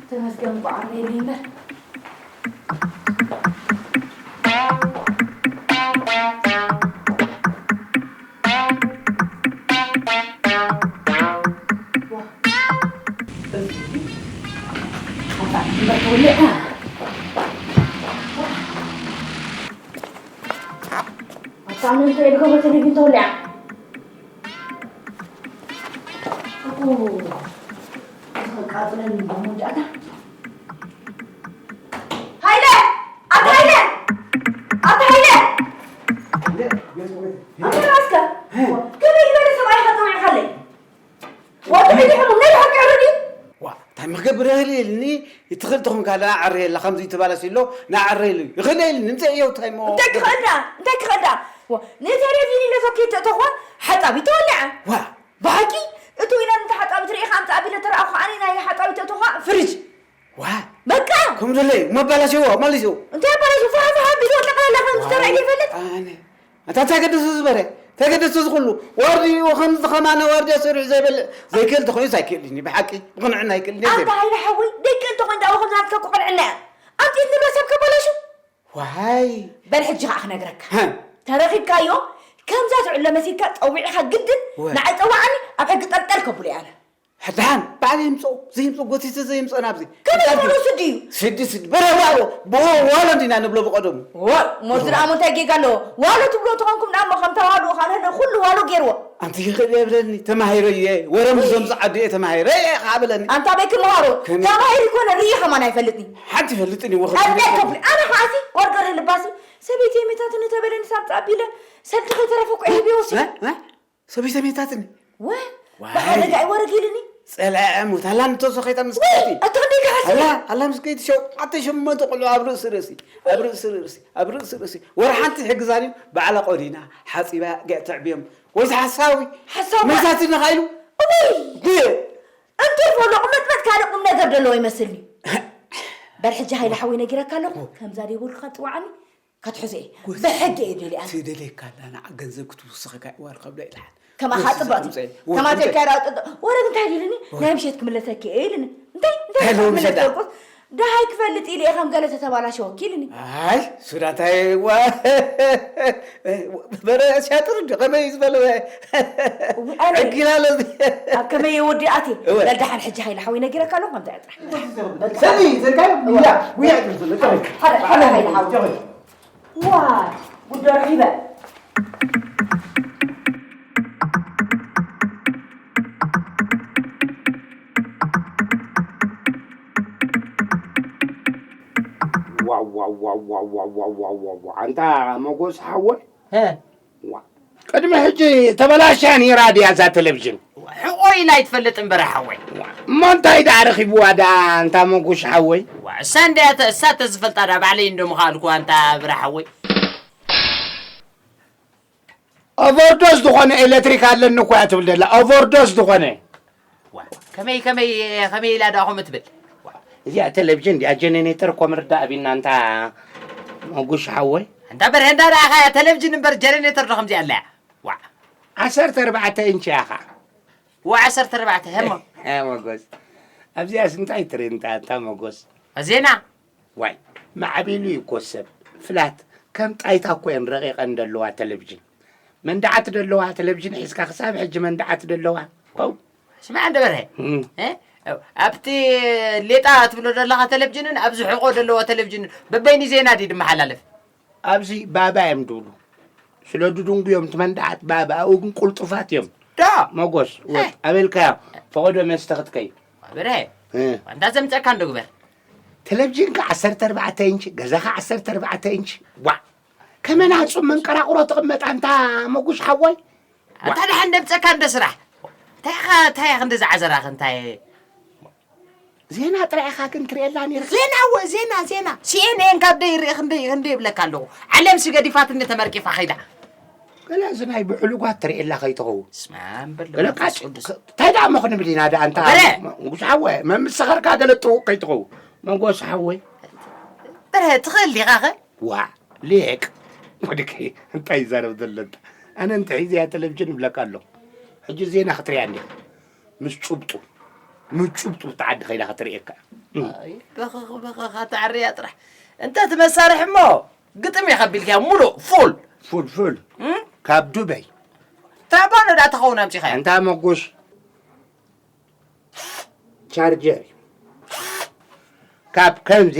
ተመስገን እኮ ዓርየለይ እምበር። ኣታ ኣነ እንታይ ኢልካ በተለይ ግን ተወሊዓ? እዚ ከቃጥለኒ እሞ መወዳእታ። ሃይለ! ኣታ ሃይለ! ኣታ ሃይለ! ኣታ ራስከ! ከመይ ዝበለ ሰብኣይ ኢኻ ጸዊዕካለይ? ወዲ ሕጂ ሕሙም ናይ ብሓቂ ዕሪ ድዩ? ዋ፣ እንታይ መክገብር ይኽእል ኢልኒ፣ ይትኽእል ትኹን ካለ ኣዕርየላ፣ ከምዚ ትባለስ ኢሎ፣ ንኣዕርየሉ። ይኽእል ኢልኒ፣ ምጽእ እየው፣ እንታይ እሞ? እንታይ ክኽእል ደኣ? እንታይ ክኽእል ደኣ? ዋ፣ ንቴሌቪዥን ኢለ ሶኬት እተእተኹዋ፣ ሓጻቢ ተወሊዓ። ዋ። ብሓቂ? እቱ ኢለን እንተ ሓጻቢ ትርኢ ከኣ ኣምጽእ ኣቢለ ተረኣኹ፣ ኣነ ናይ ሓጻቢ እተእተኹዋ፣ ፍሪጅ። ዋ። በቃ። ከም ድለዩ፣ መባላሽዎ፣ መሊሱ። እንታይ ኣባላሽዎ? ፋሕ፣ ፋሕ ኣቢሉ ጠቕላላ ከም ዝተረኣየ ይፈልጥ? ኣነ። ኣታ እንታይ ገድሱ ዝበረ? ተገደሱ ዝኹሉ ዋርድይኡ ከምዚ ከማነ ዋርድያ ሰሪሑ ዘይበልዕ ዘይክእል ተኾይኑስ ኣይክእልን እዩ። ብሓቂ ብቕንዕና ኣይክእልን እየ ኣንታ ዘይብል። ሃይለ ሓወይ ደቂ እንተኾይኑ ዳኣ ከምዚ ናትካ እኮ ቅንዕና እያ። ኣንቲት ንብረት ሰብ ከበላሹ። ዋይ። በል ሕጂ ከዓ ክነግረካ። ሃ። ተረኺብካዮ ከምዛ ትዕሎ መሲልካ ጠዊዕኻ ግድን ወ- ንዓይ ጠዋዓኒ ኣብ ሕጊ ጠርጠር ከብሎ እየ ኣነ። ሕዳሓን ባዕለ ይምፅኦ ዘይምፅኦ ጎቲተ ዘይምፅኦ ናብዚ ከመይ ይኾኑ ስዲ እዩ? ስዲ ስዲ በረ ዋሎ ብዎ ዋሎ እንዲና ንብሎ ብቐደሙ። ዋ ሞዚ ደኣ እንታይ ጌጋ ኣለዎ? ዋሎ ትብሎ ተኾንኩም ደኣ እሞ ከም ተዋህዶ ካነ ኩሉ ዋሎ ገይርዎ። ኣንቲ ይኽእል እየ ብለኒ ተማሂረ እየ ወረ ምስዞም ዝዓዱ እየ ተማሂረ እየ ከዓ ብለኒ። ኣንታ በይ ክምሃሮ ከመይ? ተማሂሩ ይኮነ ርኢ ከማን ኣይፈልጥኒ። ሓንቲ ይፈልጥን እዩ ወኸ ጠብጠብ ክብል ኣነ ከዓሲ ቆርቆር ልባሲ ሰበይቲ የሜታትኒ ተበለኒ ሳብ ፃቢለ ሰልዲ ከይተረፈ እኮ ይህብ ይወስድ። ሰበይተ ሜታትኒ። ወ ዋይ። ብሓደጋ ይወረድ ኢልኒ። ጸላኢ ሞት ኣላ ንተሶ ከይታ ምስ ወይ ከይቲ። ኣቶ ክንደይ ክሓስብ ኣላ ኣላ ምስ ከይቲ ሸውዓተ ሸሞንተ ቆልዑ ኣብ ርእሲ ርእሲ ኣብ ርእሲ ርእሲ ኣብ ርእሲ ርእሲ ወረ ሓንቲ ይሕግዛን እዩ ባዕላ ቆዲና ሓጺባ ገዕ ተዕብዮም ወይ ሓሳዊ ሓሳዊ። መሳትኒ ኻይሉ እውይ ጉየ እንተይ ፎሎ ቁመጥመጥ ካልእ ቁም ነገር ዘለዎ ይመስልኒ። በል ሕጂ ሃይለ ሓወይ ነጊረካ ኣለኹ ከምዛ ደይበልካ ጥዋዓኒ ክትሕዞ እየ። ጎስ- ብሕጊ እየ ደልያ። ትደልየካ ኣላ ንዓ ገንዘብ ክትውስኸካ እዋር ከብሎ ኢልሓን። ከማኻ ጎስ ጽብቕቲ። ዘምፀ- ወ- ተማቴካ እምፀ- ዳ ጥጥ- ወረግ እንታይ ኢልኒ? ወ- ናይ ምሸት ክምለሰኪ እየ ኢልኒ። እንታይ እንታይ እንታይ ኢልካ ኢልኒ ክምለስ ሰዳ? ደርቁስ? ደሃይ ክፈልጥ ኢለ እየ ከም ገለ ተተባላሸወኪ ኢልኒ። ኣይ ሱዳ እንታይ ዋ- በረ ሲያጥር እንዲ ከመይ ዝበለ እዊ፣ ኣነ- ዕጊና ኣሎ እዚ። ኣብ ከመይ የወዲ ኣቲ? እወ። በል ደሓን ሕጂ ሃይለ ሓወይ ነጊረካ ኣለኹ ከምዚ ዕጥራ። ሰኒ ዘልካዮ ውያ ውያ ትብል ዘሎ። ሓደ ሓደ ሃይለ ሓወይ። ዋይ ጉዶ ረኺበ። ዋው ዋው ዋው ዋው ዋው ዋው ዋው ዋው ዋው። ኣንታ መጎስ ሓወይ። እ። ዋ። ቅድሚ ሕጂ ተበላሽያ ነይራ ድያ እዛ ቴሌቪዥን? ሕቆ ኢላ ኣይትፈልጥ እምበር ሓወይ። ዋ። እሞ እንታይ ደኣ ረኺብዋ ደኣ ኣንታ መጉሽ ሓወይ? ዋ፣ እሳ እንድያ ተ-፣ እሳ ተዝፈልጣ ደኣ ባዕለይ እንዶ ምኸኣልኩ ኣንታ ብራ ሓወይ። ኦቨርዶዝ ዝኾነ ኤሌክትሪክ ኣለኒ እኮ እያ ትብል ዘላ። ኦቨርዶዝ ዝኾነ። ዋ፣ ከመይ፣ ከመይ፣ ከመይ ኢላ ደኣ ከምኡ ትብል? ዋ። እዚኣ ቴሌቪዥን ድያ ጀነሬተር እኮ ምርዳእ ኣቢና እንታ መጉሽ ሓወይ? እንታ በርሀ እንዳ ደኣ ኸያ ቴሌቪዥን እምበር ጀነሬተር ዶ ከምዚኣ ኣለያ? ዋ። ዓሰርተ ኣርባዕተ ኢንች እያ ኸዓ። ዋ፣ ዓሰርተ ኣርባዕተ፣ ህሞ። እ፣ መጎስ። ኣብዚኣስ እንታይ ትርኢ እንታ፣ እንታ መጎስ? ዜና። ዋይ፣ ማዕቢሉ እዩ እኮ ሰብ። ፍላት፣ ከም ጣይታ እኮ እየን ረቂቐን ደለዋ ቴሌቪዥን። መንደዓት ደለዋ ቴሌቪዥን ሒዝካ ክሳብ ሕጂ መንደዓት ደለዋ። ፖው። ስማዕ እንደ በርሀ፣ እም። እ? ኣብቲ ሌጣ ትብሎ ዘለኻ ቴሌቪዥንን ኣብዚ ሕቆ ደለዋ ቴሌቪዥንን በበይኒ ዜና ድዩ ዝመሓላለፍ? ኣብዚ ባባ እዮም ድብሉ። ስለ ድድንጉ እዮም፣ እቲ መንደዓት ባባ፣ ኣብኡ ግን ቁልጡፋት እዮም። ዶ? መጎስ፣ ወጥ፣ እ። ኣበልካዮ፣ ፈቐዶ መስተ ክትከይ። በርሀ፣ እ። ዋንዳ ዘምፀካ እንዶ ግበር። ቴሌቪዥንካ ዓሰርተ ኣርባዕተ ኢንች፣ ገዛኻ ዓሰርተ ኣርባዕተ ኢንች። ዋዕ! ከመና ጽም መንቀራቕሮ ትቕመጥ ኣንታ መጉሽ ሓወይ? ኣንታ ደሓን ደምጸካ እንደ ስራሕ። እንታይ ኢኻ፣ እንታይ ኢኻ ክንዲ ዝዓዘራኽ እንታይ? ዜና ጥራይ ኢኻ ግን ትርእየላ ነይርካ? ዜና እወ፣ ዜና፣ ዜና። ሲ ኤን ኤን ካብ ደይ ይርኢ ክንደይ፣ ክንደይ ይብለካ ኣለኹ። ዓለም ሲ ገዲፋትኒ ተመርቂፋ ኸይዳ። ገለ እዚ ናይ ብዕሉጋት ትርእየላ ከይትኸውን። ስማም በል ገለ መንፈስ ቃጭ-፣ ቅዱስ። እንታይ ደኣ እሞ ክንብል ኢና ደኣ ኣንታ በረ! መጉስ ሓወይ፣ መምስ ሰኸርካ ገለ ጥውቕ ከይትኸውን። መጎስ ሓወይ። በረ፣ ትኽእል ዲኻኸ? ዋዕ፣ ሊቅ። ወድከይ፣ እንታይ ይዛረብ ዘሎ እንታ? ኣነ እንተ ሒዘያ ቴሌቪዥን እብለካ ኣለኹ። ሕጂ ዜና ክትርእያ እንዲኻ። ምስ ጭብጡ፣ ምስ ጭብጡ ብቲ ዓዲ ከይዳ ክትርእየካ። ኣይ፣ በኸኽ፣ በኸኽ፣ ኣታ ዕርያ ጥራሕ። እንተ እቲ መሳርሒ እሞ፣ ግጥም ኢኻ ኣቢልካያ፣ ሙሉእ፣ ፉል። ፉል፣ ፉል። እም? ካብ ዱበይ። ትራባኖ ደኣ ተኸውን ኣምጺኻያ። ኣንታ መጉሽ፣ ቻርጀር እዩ። ካብ ከምዚ፣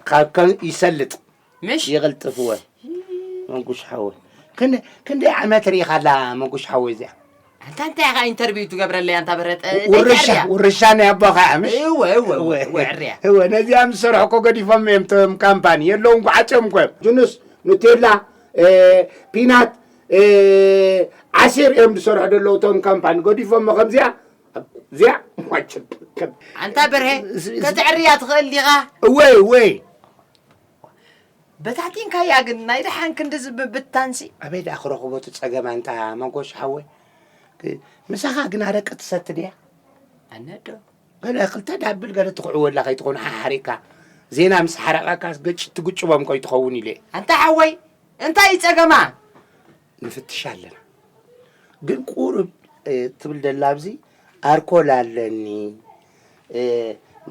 ካብ ከም ይሰልጥ። ምሽ? ይቕልጥፍወ። መጉሽ ሓወይ። ክንደ-፣ ክንደይ ዓመት ርኢኻላ መጉሽ ሓወይ እዚኣ? ኣንታ እንታይ ኢኻ ኢንተርቪው ትገብረለይ ኣንታ በረጠ? ውርሻ፣ እንታይ ርያ? ውርሻ ናይ ኣቦኻ እያ፣ ምሽ? እወ፣ እወ፣ እወ፣ እወ፣ እወ፣ ርያ። እወ፣ ነዚኣ ምስ ሰርሑ እኮ ገዲፎም እዮም እቶም ካምፓኒ። የለውን፣ ጓዓጽዮም እኮ እዮም። ጁኑስ፣ ኑቴላ፣ እ፣ ፒናት፣ እ፣ ዓሲር እዮም ዝሰርሑ ዘለዉ እቶም ካምፓኒ። ገዲፎሞ ከምዚኣ፣ እዚኣ፣ ዋጭ-፣ ኣንታ በርሄ፣ ስ-፣ ስ-፣ ከተዕርያ ትኽእል ዲኻ? እወ፣ እወ። በታቲንካያ ግን ናይ ደሓን ክንድዚ ምብታንሲ። ኣበይ ደኣ ክረኽቦ እቲ ጸገም ኣንታ መጎሽ ሓወይ? ክ-፣ ምሳኻ ግን ኣረቂ ትሰቲ ድያ? ኣነ ዶ? ገለ ክልተ ዳብል ገለ ትኽዕወላ ከይትኾን ሓሓሪቕካ ዜና ምስ ሓረቐካስ ገጭ ትግጭቦም ከይትኸውን ኢለ። ኣንታ ሓወይ እንታይ እዩ ጸገማ? ንፍትሽ ኣለና። ግን ቁሩብ ትብል ደላ ኣብዚ ኣርኮል ኣለኒ፣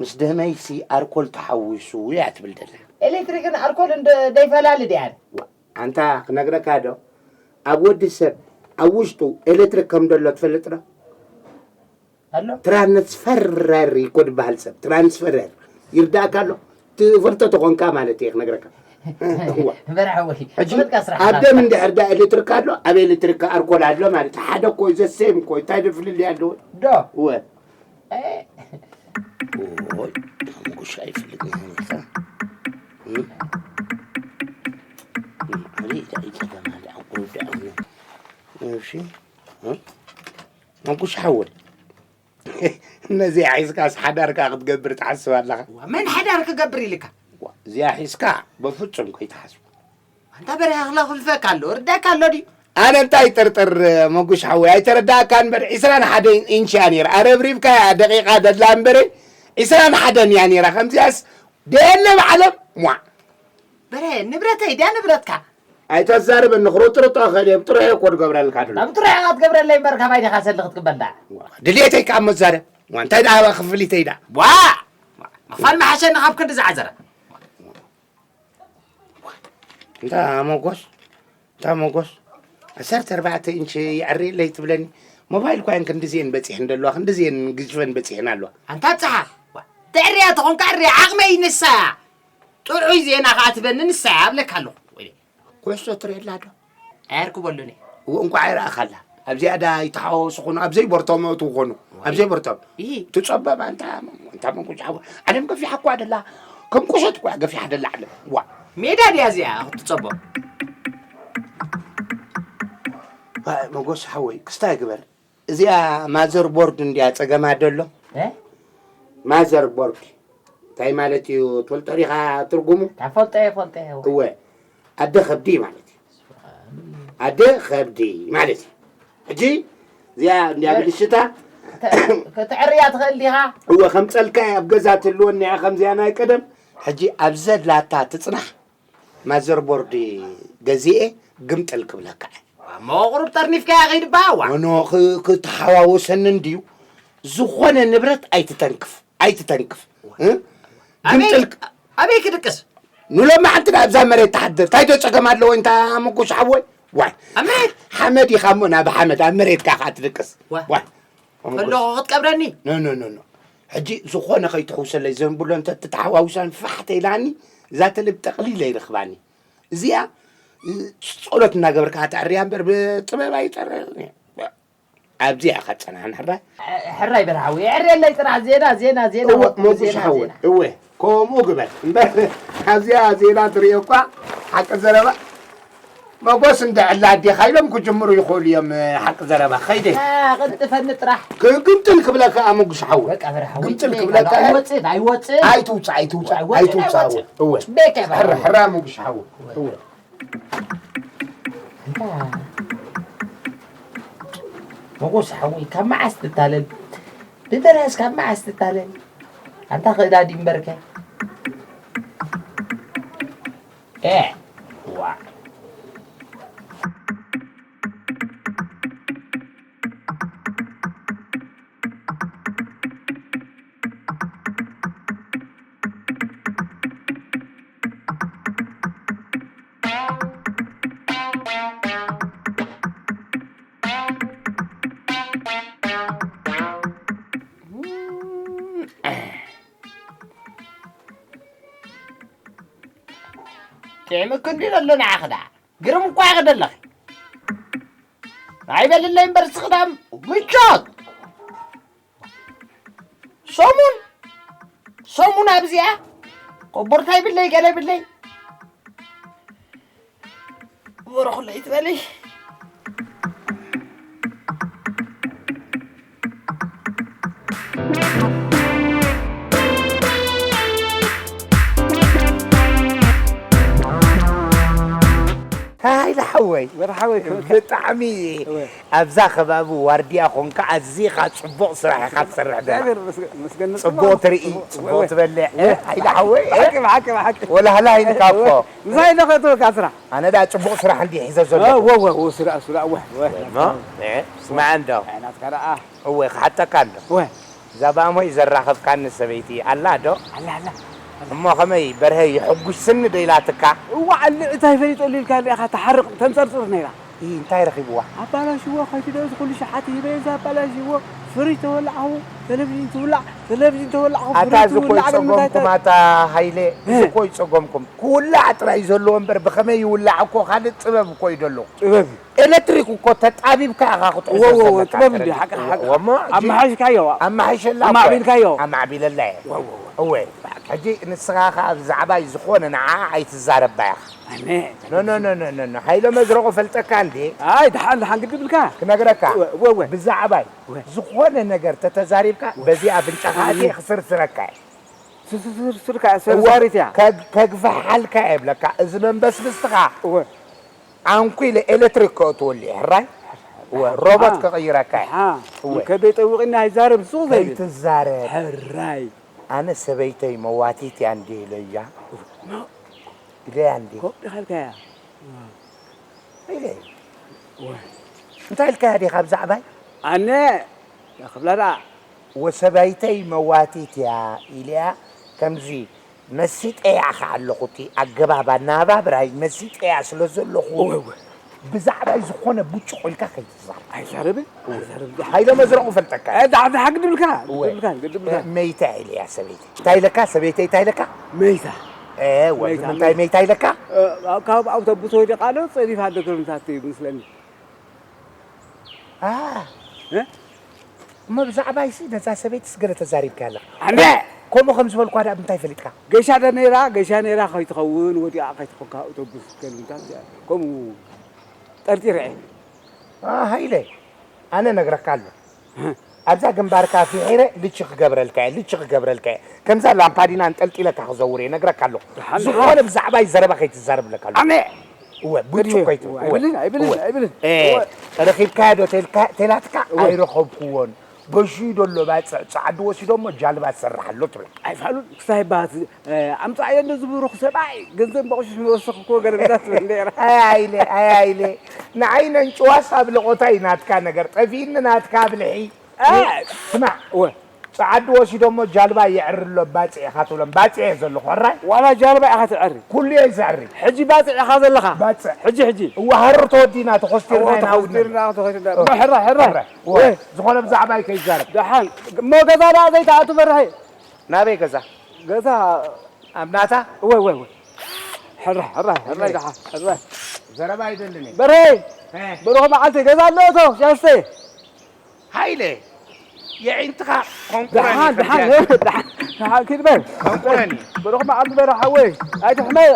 ምስ ደመይሲ ኣርኮል ተሓዊሱ እያ ትብል ደላ። ኤሌክትሪክን ኣርኮል እንደ ደይፈላለ ድያን? ኣንታ ክነግረካ ዶ፣ ኣብ ወዲ ሰብ ኣብ ውሽጡ ኤሌክትሪክ ከም ደሎ ትፈልጥ ዶ? ኣሎ። ትራንስፈረር ይኮ ዝበሃል ሰብ ትራንስፈረር ይርዳእካ ኣሎ። ትፈልጦ ተኾንካ ማለት እየ ክነግረካ። እዋ። በርሐ ወይ ሕጂ ትፈልጥካ ስራሕ ኣብ ናትካ። ደም እንድሕር ዳ ኤሌክትሪክ ኣሎ፣ ኣብ ኤሌክትሪክ ኣርኮል ኣሎ ማለት ሓደ እኮ እዩ፣ ዘሴም እኮ እዩ። እንታይ ዶ ፍልልይ ኣለዎ? ዶ? እወ። እ። ኦይ፣ ጉሻ ይፍልጥ ነው። እሺ። መጉሽ ሓወይ፣ ነዚኣ ሒዝካስ ሓዳርካ ክትገብር ትሓስብ ኣለኻ? ዋ፣ መን ሓዳር ክገብር ኢልካ? ዋ፣ እዚኣ ሒዝካ በፍጹም ከይትሓስቡ። ኣንታ በሪኻ ክለኽልፈካ ኣሎ፣ ርዳካ ኣሎ ድዩ? ኣነ እንታይ ጥርጥር መጉሽ ሓወይ፣ ኣይተረዳእካ እምበር ዒስራን ሓደን ኢንች እያ ነይራ። ኣረብሪብካ እያ ደቂቓ ደላ እምበረ ዒስራን ሓደን እያ ነይራ። ከምዚኣስ ደየለ ብዓለም ሟ። በረ፣ ንብረተይ ድያ ንብረትካ? ኣይተዛርበኒ፣ ክርጥርጦ እኽእል እየ፣ ብጥሩሕ እየ እኮ ዝገብረልካ ድሎ። ናብ ጥሩሕ ኢኻ ትገብረለይ እምበር፣ ካባይ ዲኻ ሰልኺ ትቅበል ደኣ? ድልየተይ ከኣ መዛረብ። ዋ፣ እንታይ ደኣ ክፍሊተይ ደኣ? ዋ! ምኽፋል መሓሸኒ ካብ ክንዲ ዝዓዘረ። እንታ መጎስ፣ እንታ መጎስ፣ ዓሰርተ ኣርባዕተ ኢንች የዕርየለይ ትብለኒ። ሞባይል እኳ እየን ክንድዚኤን በጺሐን ደለዋ፣ ክንድዚኤን ግዝፈን በጺሐን ኣለዋ። ኣንታ ኣብጽሓ። ዋ፣ ተዕርያ ተኾንካ ኣዕርያ፣ ዓቕመይ ንሳ እያ። ጥዑይ ዜና ከኣ ትበኒ ንሳ እያ እብለካ ኣለኹ። ወይኔ። ኩዕሶ ትርእየላ ዶ? ኣየርክበሉን እየ። እዎ፣ እንቋዕ ኣይረኣኻላ። ኣብዚኣ ዳ ይተሓዋወሱ ኾኑ፣ ኣብ ዘይቦርቶም እትው ኾኑ፣ ኣብ ዘይቦርቶም። ይሂ። ትጸበብ ኣንታ፣ ኣንታ መንቁጭ ሓወ። ዓለም ገፊሓ እኳ ደላ፣ ከም ቁሸት እኳ ገፊሓ ደላ ዓለም። ዋ። ሜዳ ድያ እዚኣ ክትጸበብ? ዋ፣ መጎስ ሓወይ፣ ክስታይ ግበር። እዚኣ ማዘር ቦርድ እንድያ ጸገማ ደሎ። እ? ማዘር ቦርድ እንታይ ማለት እዩ ትፈልጦ ዲኻ ትርጉሙ? ታፈልጦ እየ፣ ፈልጦ እየ። እወ፣ ኣደ ኸብዲ ማለት እዩ። ኣደ ኸብዲ ማለት እዩ። ሕጂ እዚኣ እንድያ እ፣ ብልሽታ ክተ-፣ ክትዕርያ ትኽእል ዲኻ? እወ፣ ከም ጸልካ እያ ኣብ ገዛ ትህልወኒ እያ፣ ከምዚኣ ናይ ቀደም። ሕጂ ኣብ ዘላታ ትጽናሕ። ማዘርቦርድ ገዚኤ ግምጥል ክብለካ እየ። እሞ ቁሩብ ጠርኒፍካያ ኸይድ በሃዋ። ኖ፣ ኖ፣ ክ-፣ ክትሓዋወሰኒ እንድዩ። ዝኾነ ንብረት ኣይትተንክፍ፣ ኣይትተንክፍ። እ? ኣበይ፣ ግምጥል ክ-፣ ኣበይ ክድቅስ? ንሎሚ ሓንቲ ደኣ ኣብዛ መሬት ትሓድር። እንታይ ዶ ጸገም ኣለዎ እንታ መጉሽ ሓወይ? ዋይ። ኣብ መሬት? ሓመድ ኢኻ እሞ ናብ ሓመድ፣ ኣብ መሬትካ ኸኣ ትድቅስ። ዋ። ዋይ። ከለኹ ክትቀብረኒ? ኖ፣ ኖ፣ ኖ፣ ኖ። ሕጂ ዝኾነ ከይትሕውሰለይ ዘንብሎ እንተ ትተሓዋውሳን ፋሕ ተኢላኒ፣ እዛ ተልብ ጠቕሊለ ይረኽባኒ። እዚኣ፣ እ፣ ጸሎት እናገበርካ ተዕርያ እምበር ብጥበብ ኣይጠርርን እየ። ኣብዚኣ ኢኻ ትጸናሕን ሕራይ? ሕራይ በርሃዊ፣ የዕርየለይ ጥራሕ ዜና፣ ዜና፣ ዜና፣ እወ፣ ወዲ መጉሽ ዜና፣ ሓወይ፣ ዜና። እወ፣ ከምኡ ግበር። እምበር ኣብዚኣ ዜና ትርእዮ እኳ ሓቂ ዘረባ መጎስ እንደ ዕላ ኣዴኻ ኢሎም ክጅምሩ ይኽእሉ እዮም፣ ሓቂ ዘረባ። ኸይደ። አ፣ ቅልጥፈኒ ጥራሕ። ክ-፣ ግምጥል ክብለካ እያ፣ መጉሽ ሓወይ። በቃ፣ በረ ሓወይ፣ ግምጥል በቃ፣ ክብለካ እያ። ኣይወፅእ፣ ኣይወፅእ። ኣይትውፅእ፣ ኣይትውፅእ፣ ኣይወፅእ፣ ኣይትውፅእ፣ ኣይወፅእ። እወ። በቃ፣ በረ ሕራ፣ ሓወይ። ሕራ፣ መጉሽ ሓወይ። እወ። እንታ፣ መጎስ ሓወይ፣ ካብ መዓስ ትታለል? ድደርያስ ካብ መዓስ ትታለል? ኣንታ ክእዳ ድዩ እምበርከ? ኤ፣ ዋዕ። ጥዕምኪ እንዲ ዘሎ ንዓኺ ደኣ ግርም እኳ ኢኺ ዘለኺ። ኣይበልለይ እምበር እስኺ ደኣ ምቾት። ሰሙን፣ ሰሙን ኣብዚኣ ኮቦርታ ይብለይ፣ ገለ ይብለይ። በረኹለይ ትበለይ። እንታይ ኢላ ሓወይ፣ ወረ ሓወይ፣ ከመይ ብጣዕሚ እወ። ኣብዛ ከባቢ ዋርድያ ኾንካ ኣዚኻ ጽቡቕ ስራሕ ኢኻ ትሰርሕ ደላ። እግዚኣብሔር ይመስገን፣ ይመስገን። ጽቡቕ ጽቡቕ፣ ትርኢ፣ ጽቡቕ፣ ጽቡቕ እወ። ትበልዕ። እወ። ሓይለ ሓወይ፣ ብሓቂ፣ ብሓቂ፣ ብሓቂ። ወላ ህላ ኢልካ እኮ። እወ። ምሳይ ኢለ ከእትወካ ስራሕ። ኣነ ደኣ ጽቡቕ ስራሕ እንዲ ሒዘ ዘለኹ። እወ፣ እወ፣ እወ፣ ስራሕ፣ ስራሕ፣ እወ፣ እወ። እሞ፣ እ፣ ስማዕ እንዶ። ኣይ፣ ናትካ ደኣ። እወ፣ ክሓተካ እንዶ። እወ። እዛ ብኣሞይ ዘራኸብካኒ ሰበይቲ ኣላ ዶ? ኣላ፣ ኣላ። እሞ ከመይ በርሀ የሐጉስኒ ዶ ኢላትካ? እዋእ፣ ኣለ፣ እንታይ ፈሊጠሉ ኢልካ እንዲኻ ትሓርቕ ተንጸርጽር ነይራ። ኢ፣ እንታይ ረኺብዋ? ኣባላሽዎ፣ ከይዱ ዶ እዚ ኩሉ ሸሓት ሂበ፣ እዚ ኣባላሽዎ፣ ፍሪጅ ተወላዕኹ፣ ቴሌቪዥን ትውላዕ፣ ቴሌቪዥን ተወላዕኹ፣ ኣታ ፍሪጅ እዚ ኮይ ትውላዕ፣ ንምንታይ ጸጎምኩም፣ ተ- ኣታ ሃይለ፣ እዚ እ። ኮይ ጸጎምኩም። ክውላዕ ጥራይ እዩ ዘለዎ እምበር፣ ብኸመይ ይውላዕ እኮ ካልእ ጥበብ እኮ እዩ ደሎ። ጥበብ እዩ። ኤሌክትሪክ እኮ ተጣቢብካ ኢኻ ክትሕዞ እወ፣ እወ፣ ዘለካ ጥበብ እንዲ፣ ትረድእ። ሓቂ፣ ሓቂ። እወ፣ እሞ፣ ሕጂ ኣመሓይሽካዮ። ኣመሓይሸላ እኮ። ኣማዕቢልካዮ። ኣማዕቢለላ እየ። እወ፣ እወ፣ እወ። እወ፣ ሕጂ ንስኻ ኸኣ ብዛዕባይ ዝኾነ ንዓ ኣይትዛረባ ኢኻ። ኣነ። ኖ፣ ኖ፣ ኖ፣ ኖ፣ ኖ፣ ኖ። ሃይለ መዝረቑ ፈልጠካ እንዴ? ኣይ፣ ደሓን፣ ደሓን ግዲ ብልካ። ክነግረካ። እወ፣ እወ፣ እወ። ብዛዕባይ እወ። ዝኾነ ነገር ተተዛሪብካ፣ እወ። በዚ ኣፍንጫኻ እወ። ኣትየ ክስርስረካ እየ። ስርስርስርካ፣ እወ። ሰርሳሪት እያ። ከግ-፣ ከግፍሓልካ እየ ብለካ። እዚ መንበስብስትኻ። እወ። ዓንኩ ኢለ ኤሌክትሪክ ከእትወሉ እየ፣ ሕራይ? እወ፣ ሮቦት ኣሓ። ከቕይረካ እየ። ኣሓ። እወ። ከደይ ጠውቒና ኣይዛረብ፣ ሱቕ ዘይብል። ከይትዛረብ። ሕራይ። ኣነ ሰበይተይ መዋቲት እያ እንዴ ኢለያ? እወ። ኢለያ እንዴ? ኮቕ ኢኻ ኢልካያ። ኢለ። እወ። እንታይ ኢልካያ ዲኻ ብዛዕባይ? ኣነ፣ ክብላ ደኣ። ወሰበይተይ መዋቲት እያ ኢለያ፣ ከምዚ መሲጠያ ኸዓ ኣለኹ፣ እቲ ኣገባብ ኣነባብራይ መሲጠያ ስለ ዘለኹ፣ እወ፣ እወ። ብዛዕባይ ዝኾነ ብጭቕ ኢልካ ከይትዛረብ። ኣይዛረብን፣ ኣይዛረብን። ሃይለ መዝረቑ ፈልጠካ። እ፣ ዳ-፣ ዳ-፣ ግድምልካ፣ እወ። ግድምልካ፣ ግድምልካ። እ፣ መይታ ኢለያ ሰበይቲ። እንታይ ኢለካ? ሰበይተይ እንታይ ኢለካ? መይታ። እ፣ ወ-፣ መይታ፣ ንምንታይ መይታ። መይታ ኢለካ? እ፣ ካብ ኣውቶቡስ ወዲቓ ኣሎ፣ ጸዲፋ ኣሎ፣ ግርምታት እዩ ምስለኒ። ኣ። እ? እሞ ብዛዕባይሲ ነዛ ሰበይትስ ገለ ተዛሪብካያ ኣለኻ። ኣነ! ከምኡ ከም ዝበልኳ ደኣ ብምንታይ ፈሊጥካ? ገሻ ዶ ነይራ፣ ገሻ ነይራ ከይትኸውን፣ ወዲቓ ከይትኾንካ ኣውቶቡስ ከልምታት እያ። ከምኡ ጠርጢረ እየ። ኣ፣ ሃይለ፣ ኣነ ነግረካ ኣሎ። እ። ኣብዛ ግንባርካ ፊሒረ ልቺ ክገብረልካ እየ፣ ልቺ ክገብረልካ እየ። ከምዛ ላምፓዲና ኣንጠልጢለካ ክዘውር እየ፣ ነግረካ ኣለኹ። ደሓን፣ ዝኾነ ደሓን። ብዛዕባይ ዘረባ ከይትዛረብ እለካ ኣለኹ። ኣነ! እወ፣ ብርጭቆ እወ፣ ይትው-፣ እወ፣ ኣይብልን፣ ኣይብልን፣ እወ። ኣይብልን። እ፣ እወ። ረኺብካዮ ዶ ተልካ-፣ ተላትካ? እወ። ኣይረኸብኩዎን። በሽዩ ደሎ ባጽዕ ጻዕዱ ወሲዶሞ ጃልባ ትሰርሕ ኣሎ ትብላ። ኣይፋሉን፣ ክሳይ ባት፣ እ፣ ኣምጻእዮ እንዶ ዝብሩኽ ሰብኣይ፣ ገንዘብ በቑሽሽ መወሰኽ እኮ ገለ ብዛ ትብል ነይራ። ኣይ ኣይለ፣ ኣይ ኣይለ። ንዓይ ነንጭዋስ ኣብ ለቖታይ ናትካ ነገር፣ ጠፊእኒ ናትካ ብልሒ። እ፣ ስማዕ። እወ። ጸዓዱ ወሲዶሞ ጃልባ የዕሪ ኣሎ፣ ባጽዕ ኢኻ ትብሎም። ባጽዕ እየ ዘለኹ፣ ሕራይ? ዋላ ጃልባ ኢኻ ትዕሪ? ኩሉ እየ ዘዕሪ። ሕጂ ባጽዕ ኢኻ ዘለኻ? ባጽዕ። ሕጂ፣ ሕጂ? እወ፣ ሃሩር ተወዲና፣ ተኾስቲርና እወ፣ ኢና፣ ተኾስቲርና፣ ተኾስቲርና። እወ። ሕራይ፣ ሕራይ። ሕራይ። እወ። እወ። ዝኾነ ብዛዕባይ ከይዛረብ። ደሓን። እሞ ገዛ ደኣ ዘይትኣቱ በርሀ? ናበይ ገዛ? ገዛ ኣብ ናታ? እወ፣ እወ፣ እወ። ሕራይ፣ ሕራይ፣ ሕራይ፣ እወ። ደሓን፣ ሕራይ። ዘረባ ኣይደልን እየ። በርሀ! እ። ብሩኽ መዓልቲ፣ ገዛ ኣሎ እቶ፣ ሻስተ። ሃይለ፣ የዒንትኻ ኮንቁረኒ ደሓን፣ ደሓን፣ ከምዚኣ። ደሓን፣ ደሓን ኪድ በል። ኮንቁረኒ። ብሩኽ መዓልቲ በርሀ ሓወይ፣ ኣይትሕመቕ።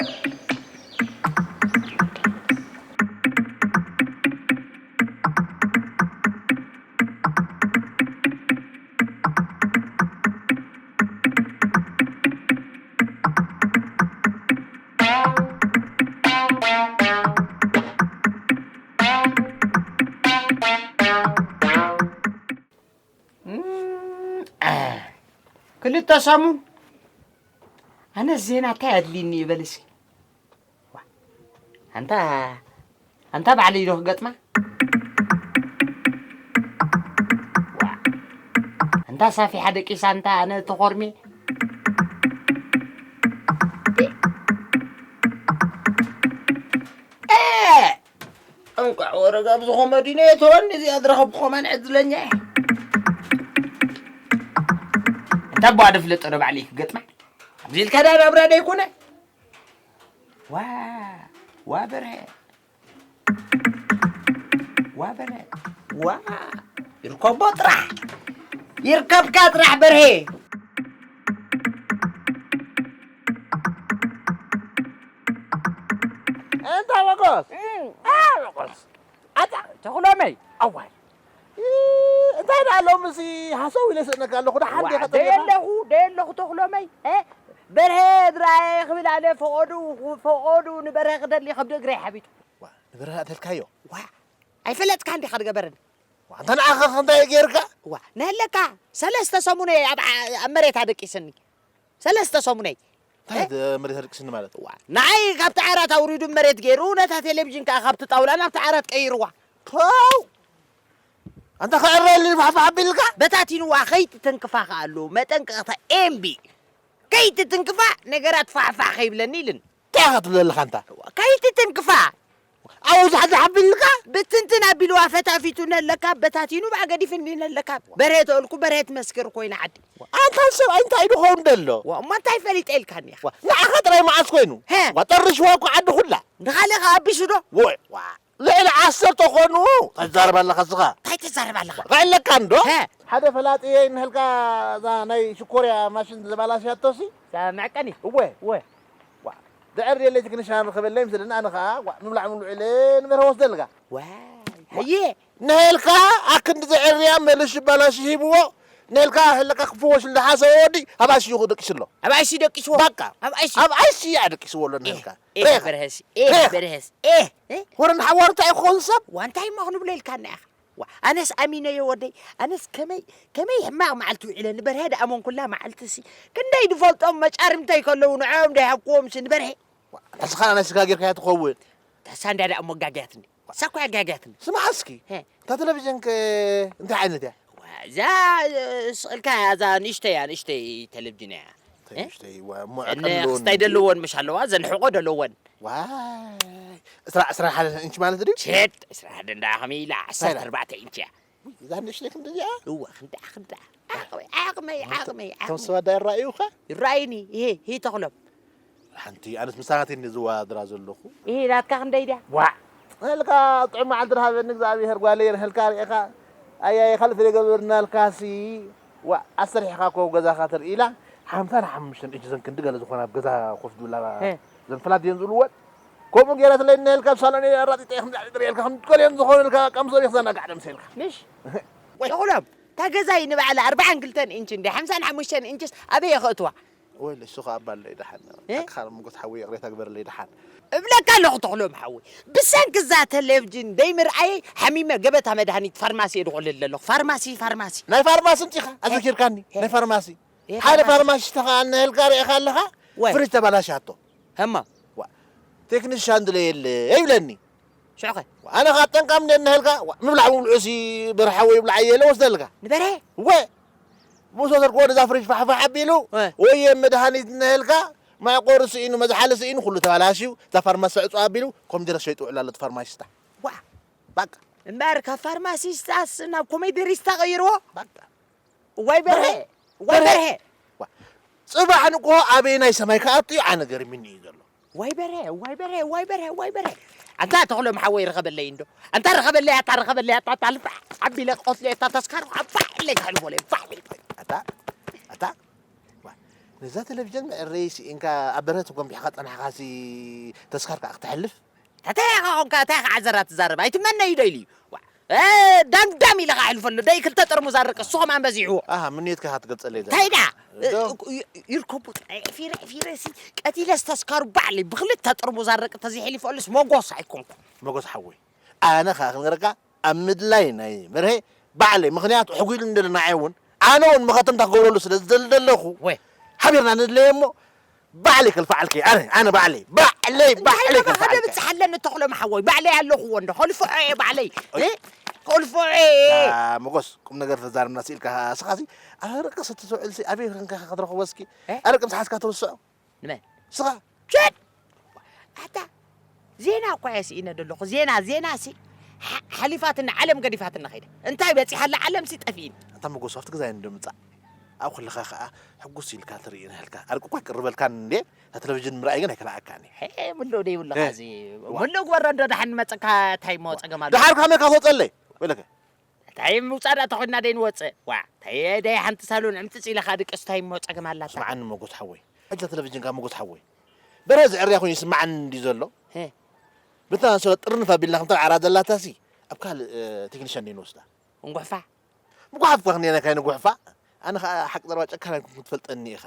እም፣ አ፣ ክልተ ሰሙን ኣነ ዜና እንታይ ኣድልይኒ እዩ በል እስኪ። ዋ፣ ኣንታ፣ ኣንታ ባዕለይ ዶ ክገጥማ? ዋ፣ ኣንታ ሳፊሓ ደቂሳ፣ ኣንታ ኣነ ተኾርሜ። እ! እንቋዕ ወረጋ ኣብዚ ኾመዲኖ እየ ተወኒ፣ እዚኣ ዝረኸብኩ ኸማን ዕድለኛ እየ። እንታ እባ ዶ ፍለጦ ዶ ባዕለይ ክገጥማ? ኣብዚ ኢልካ ዳ ናብራ ዶ ኣይኮነ? ዋ፣ ዋ በርሀ። ዋ በርሀ። ዋ። ይርከቦ ጥራሕ። ይርከብካ ጥራሕ በርሀ። እንታ መጎስ? እም። ኣ፣ መጎስ። ኣታ ተኽሎመይ። ኣዋይ። እ፣ እንታይ ደኣ ሎምሲ ሃሰው ኢለ ስእነካ ኣለኹ። ደሓን ዋ፣ ዲኻ ደየ ጸኒኻ? ኣለኹ፣ ደየ ኣለኹ ተኽሎመይ። እ፣ በርሀ ድራየ ክብል ኣነ ፈቐዱ፣ ፈቐዱ ንበርሀ ክደሊ ከብዲ እግረይ ሓቢጡ። ዋ፣ በረኻ ኣተልካዮ? ዋ ኣይፈለጥካ እንዲኻ ድገበረኒ። ኣንታ ንዓኻ እንታይ ጌርካ? ዋ ንህለካ ሰለስተ ሰሙነይ ኣብ ዓ- ኣብ መሬት ኣደቂስኒ። ሰለስተ ሰሙነይ እንታይ ደ- መሬት ኣደቂስኒ ማለት? ዋ ንዓይ ካብቲ ዓራት ኣውሪዱ መሬት ገይሩ ነታ ቴሌቪዥን ከዓ ካብቲ ጣውላ ናብቲ ዓራት ቀይርዋ። ፖው ኣንታ ክዕረሊ ፋሕፋሕ ኣቢልካ? በታቲንዋ ከይትትንክፋ ከኣሉ መጠንቀቕታ ኤምቢ ከይትትንክፋ ነገራት ፋሕፋሕ ከይብለኒ ኢልን። እንታይ ኢኻ ትብል ዘለኻ ኣንታ? ከይትትንክፋ ኣብኡ ዛሕዛሕ ኣቢልካ? ብትንትን ኣቢልዋ ፈታፊቱ ነለካ በታቲኑ ብኣ ገዲፍኒ ነለካ። በርሄ ተወልኩ በርሄ ትመስክር ኮይና ዓዲ። ኣንታ ሰብኣይ እንታይ ድኸውን ደሎ? ዋ እሞ እንታይ ፈሊጠ ኢልካኒ ኢኻ? ንዓኻ ጥራይ መዓስ ኮይኑ? ዋ ጠርሽዋ እኮ ዓዲ ኩላ። ንኻልእ ከኣ ኣቢሱ ዶ? ወይ ዋ ልዕሊ ዓሰርተ ኮኑ ተዛርብ ኣለኻ ስኻ። እንታይ ተዛርብ ኣለኻ? ርኣለካ እንዶ። ሓደ ፈላጥየ ይንህልካ እዛ ናይ ሽኮርያ ማሽን ዘባላሽያቶሲ። እዛ መዕቀኒ። እወ እወ። ድዕር የለይ ትክንሻን ርኸበለይ ምስለና ኣነ ኸዓ ምብላዕ ምብልዑ ኢለ ንበርሀ ወስደልካ። ዋይ ሃየ። ንህልካ ኣክንዲ ዘዕርያ መልሽ ባላሽ ሂብዎ። ንህልካ ህልካ ክፍወሽ እንዳሓሰበ ወዲ ኣባሽ ይኹ ደቂስሎ። ኣባሽ ደቂስዎ። በቃ። ኣባሽ ኣባሽ ኣደቂስዎ ኣሎ ንህልካ። ኤህ በርሀስ ኤህ በርሀስ ኤህ። ወረ ንሓዋሩ እንታይ ክኸውን ሰብ? ዋንታይ እሞ ክንብሎ ኢልካና ኢኻ። ዋ ኣነስ ኣሚነዮ ወደይ ኣነስ ከመይ ከመይ ሕማቕ መዓልቲ ውዒለ ንበርሀ ደኣ መንኩላ መዓልቲ ሲ ክንደይ ድፈልጦም መጫርምተይ ከለዉ ንዕኦም ደይሃብክዎም ሲ ንበርሀ። ተስኻና ናይ ስጋ ጌርካያ ትኸውን። ተሳ እንዳ ደኣ እሞ ኣጋግያትኒ። እሳ እኮ ኣጋግያትኒ። ስማዕ እስኪ እታ ቴሌቪዥን ከ እንታይ ዓይነት እያ? እዛ ስቕልካ እያ እዛ ንእሽተይ እያ ንእሽተይ ቴሌቪዥን እያ። ክስታይ ደለዎን ምሽ ኣለዋ ዘንሕቆ ደለዎን። ዋይ ዕስራ ዕስራ ሓደ ኢንች ማለት ድዩ? ሸጥ ዕስራ ሓደ እንዳ ከመይ ኢላ ዓሰርተ ኣርባዕተ ኢንች እያ። እዛ ንእሽተይ ክንዲ እዚኣ እወ ክንድኣ ክንድኣ ዓቕመይ ዓቕመይ ዓቕመይ ከም ዓቕመይ ሰዋዳ ይረኣዩኻ? ይረኣዩኒ ይሄ ይሄ ተኽሎም ሓንቲ ኣነስ ምሳኻት እየ ዝዋድራ ዘለኹ። ይሄ ናትካ ክንደይ ድያ? ዋዕ እልካ ጥዑም መዓልቲ ድሃበኒ እግዚኣብሔር ጓለይ ንህልካ ርኢኻ ኣያይ ካልእ ተደገብርናልካሲ ዋዕ ኣሰርሒኻ ኮ ገዛኻ ተርኢ ኢላ ሓምሳን ሓሙሽተን እጅ ዘን ክንዲ ገለ ዝኾና ኣብ ገዛ ኮፍ ዝብላ ዘን ፍላት ድየን ዝብልወን ከምኡ ገይረትለይ ንህልካ ኣብ ሳሎን ኣራጢጠ ከም ዛዕቢ ጥሪኤልካ ከም ትኮልየን ዝኾኑልካ ቀምሶም ይኽዘና ጋዕ ደምሰልካ ምሽ ወይ ተኹሎም እታ ገዛይ ንባዕላ ኣርባዓን ክልተን ኢንች እንደ ሓምሳን ሓሙሽተን ኢንችስ ኣበይ የኸእትዋ ወይለ እሱ ኸዓ እባ ኣለይ ደሓን ኣካ ሞጎስ ሓወይ ይቕሬታ ግበርለይ ደሓን እብለካ ኣለኹ ተኽሎም ሓወይ ብሰንኪ እዛ ተሌቭጅን ደይምርኣየይ ሓሚመ ገበታ መድሃኒት ፋርማሲ እየ ድኾልል ዘለኹ ፋርማሲ ፋርማሲ ናይ ፋርማሲ እንቲኻ ኣዘኪርካኒ ናይ ፋርማሲ ሓደ ፋርማሲስት ኸዓ እናሄልካ ርኢኻ ኣለኻ ፍሪጅ ተባላሽያቶ ህማ ቴክኒሻን ድለ የለ ይብለኒ ሽዑኸ ኣነ ኻብ ጠንቃም እንደ እናሃልካ ምብላዕ ምብልዑ ሲ በርሓ ወይ ብላዕ የለ ወስደልካ ንበርሀ እወ ምስ ወሰድክዎ ነዛ ፍሪጅ ፋሕፋሕ ኣቢሉ ወየ መድሃኒት እናሃልካ ማይ ቆሪ ስኢኑ መዝሓሊ ስኢኑ ኩሉ ተባላሽዩ እዛ ፋርማሲ ዕፁ ኣቢሉ ኮምዲረ ሸይጡ ውዕል ኣሎ እቲ ፋርማሲስታ ዋ ባቃ እምበር ካብ ፋርማሲስታስ ናብ ኮሜዲሪስታ ቀይርዎ ባቃ ዋይ በርሀ ዋይ በርሀ ፅባሕ ንግሆ ኣበየናይ ሰማይ ክኣቱ እዩ ኣነ ገርሚኒ እዩ ዘሎ። ዋይ በርሀ ዋይ በርሀ ዋይ በርሀ ዋይ በርሀ ኣንታ ተኽሎም ሓወይ ርኸበለይ እንዶ ኣንታ ርኸበለይ ኣታ ርኸበለይ ኣታ ኣታ ልፋዕ ዓቢለ ቆትሎ ኣታ ተስካር ዓባዕለይ ክሕልፎለይ ባዕለይ ኣታ ኣታ ነዛ ቴሌቪዥን መዕረይ ስኢንካ ኣብ በረህት ጎንቢሕካ ጸናሕካሲ ተስካር ከዓ ክተሕልፍ እንታይ ኢኻ ኾንካ እንታይ ኢኻ ዓዘራ ትዛረብ ኣይትመነ እዩ ዶ ኢሉ እዩ ዳምዳም ኢለ ኸዓ ሕልፈሉ ደይ ክልተ ጥርሙዝ ኣረቂ እሱ ኸማን በዚሕዎ ኣሃ ምንየትካ ኢኻ ትገልጸለይ እንታይ ዳ ይርከቡ ጥራይ ዒፊረ ዒፊረ ሲ ቀቲለ ዝተስካሩ ባዕለይ ብክልተ ጥርሙዝ ኣረቂ ተዘይሕሊፈሉስ መጎስ ኣይኮንኩ መጎስ ሓወይ ኣነ ኸዓ ክንገረካ ኣብ ምድላይ ናይ በርሀ ባዕለይ ምኽንያቱ ሕጉ ኢሉ እንደለና እውን ኣነ እውን መኸተምታ ክገብረሉ ስለ ዝደሊ ዘለኹ ሓቢርና ንድለየ እሞ ባዕለይ ከልፋዓልከ ኣነ ኣነ ባዕለይ ባዕለይ ባዕለይ ከልፋዓልከ ብጽሓለኒ ተኽሎም ሓወይ ባዕለይ ኣለኹዎ እንዶ ከልፍዖ እየ ባዕለይ ከልፍዖ እየ መጎስ ቁም ነገር ተዛርብና ስኢልካ ስኻሲ ኣረቂ ስትስውዕልሲ ኣበይ ረንካ ክትረኽቦ እስኪ ኣረቂ ምስ ሓዝካ ትርስዖ ንመን ስኻ ሸጥ ኣታ ዜና እኳ እየ ስኢነ ዘለኹ ዜና ዜና ሲ ሓሊፋትና ዓለም ገዲፋትና ኸይደ እንታይ በፂሓላ ዓለም ሲ ጠፊእኒ ኣታ መጎስ ኣብቲ ገዛይ እንዶ ምፃእ ኣብ ኩልኻ ከዓ ሕጉስ ኢልካ ትርኢ ንህልካ ኣርቂ እኳ ይቅርበልካን እንዴ እታ ቴሌቪዥን ምርኣይ ግን ኣይከልኣካን እዩ ምሎ ደይብልኻ እዚ ምሎ ግበሮ እንዶ ደሓን ንመፀካ እንታይ እሞ ፀገም ኣሎ ደሓር ካመይ ካብ ወፀለይ ወለከ እንታይ ምውፃእ ደኣ ተኾይንና ደይ ንወፅእ ዋ እንታይ ደይ ሓንቲ ሳሎን ዕምፅፅ ኢለኻ ድቅስ እንታይ እሞ ፀገም ኣላታ ስምዓኒ መጎስ ሓወይ ሕጂ ቴሌቪዥን ካብ መጎስ ሓወይ በረ ዝዕርያ ኮይኑ ይስምዓኒ እንዲ ዘሎ ብታ ሰለ ጥርንፍ ኣቢልና ከምታ ዓራ ዘላታሲ ኣብ ካልእ ቴክኒሻን ደይ ንወስዳ እንጉሕፋ ምጉሓፍ እኳ ክንደየና ካይ ንጉሕፋ ኣነ ከዓ ሓቂ ዘረባ ጨካን ኣይኮንኩን ትፈልጠኒ ኢኻ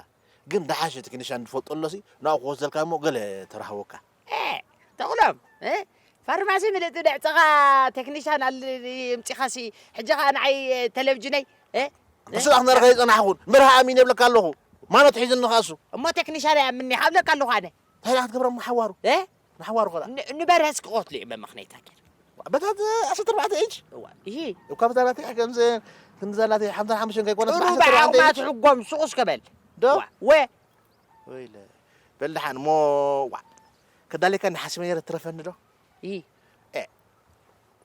ግን ደሓሸ ቴክኒሻን ዝፈልጦ ኣሎሲ ናብኡ ክወስደልካ እሞ ገለ ተራህወካ ተኽሎም ፋርማሲ ምልእቲ ደዕፀኻ ቴክኒሻን ኣል እምፂኻሲ ሕጂ ኸዓ ንዓይ ቴሌቪዥነይ እ? ንስኻ ክንዘረኸ ይፀናሕኹን በርሃ ኣሚን የብለካ ኣለኹ። ማኖት ሒዝኒ ኸኣሱ እሞ ቴክኒሻን ኣይኣምኒ ካብለካ ኣለኹ ኣነ። እንታይ ደኣ ክትገብሮም ንሓዋሩ እ? ንሓዋሩ ኸላ ን- ንበርሀ እስኪ ቆትሉ እዩ መመኽነይታ ገይሩ። በታት ዓሰርተ ኣርባዕተ ኢንች እዋ ይሂ እኳ ብዛናት ከምዚ ክንዘላት ሓምሳን ሓሙሽተን ከይኮነ ሩባ ዓቕማ ትሕጎም ሱቕ እስከ በል ዶ? ዋ፣ ወ ወይለ በል ደሓን እሞ ዋ ከዳሊካ ንሓስበ ነይረ ትረፈኒ ዶ? ይሂ እ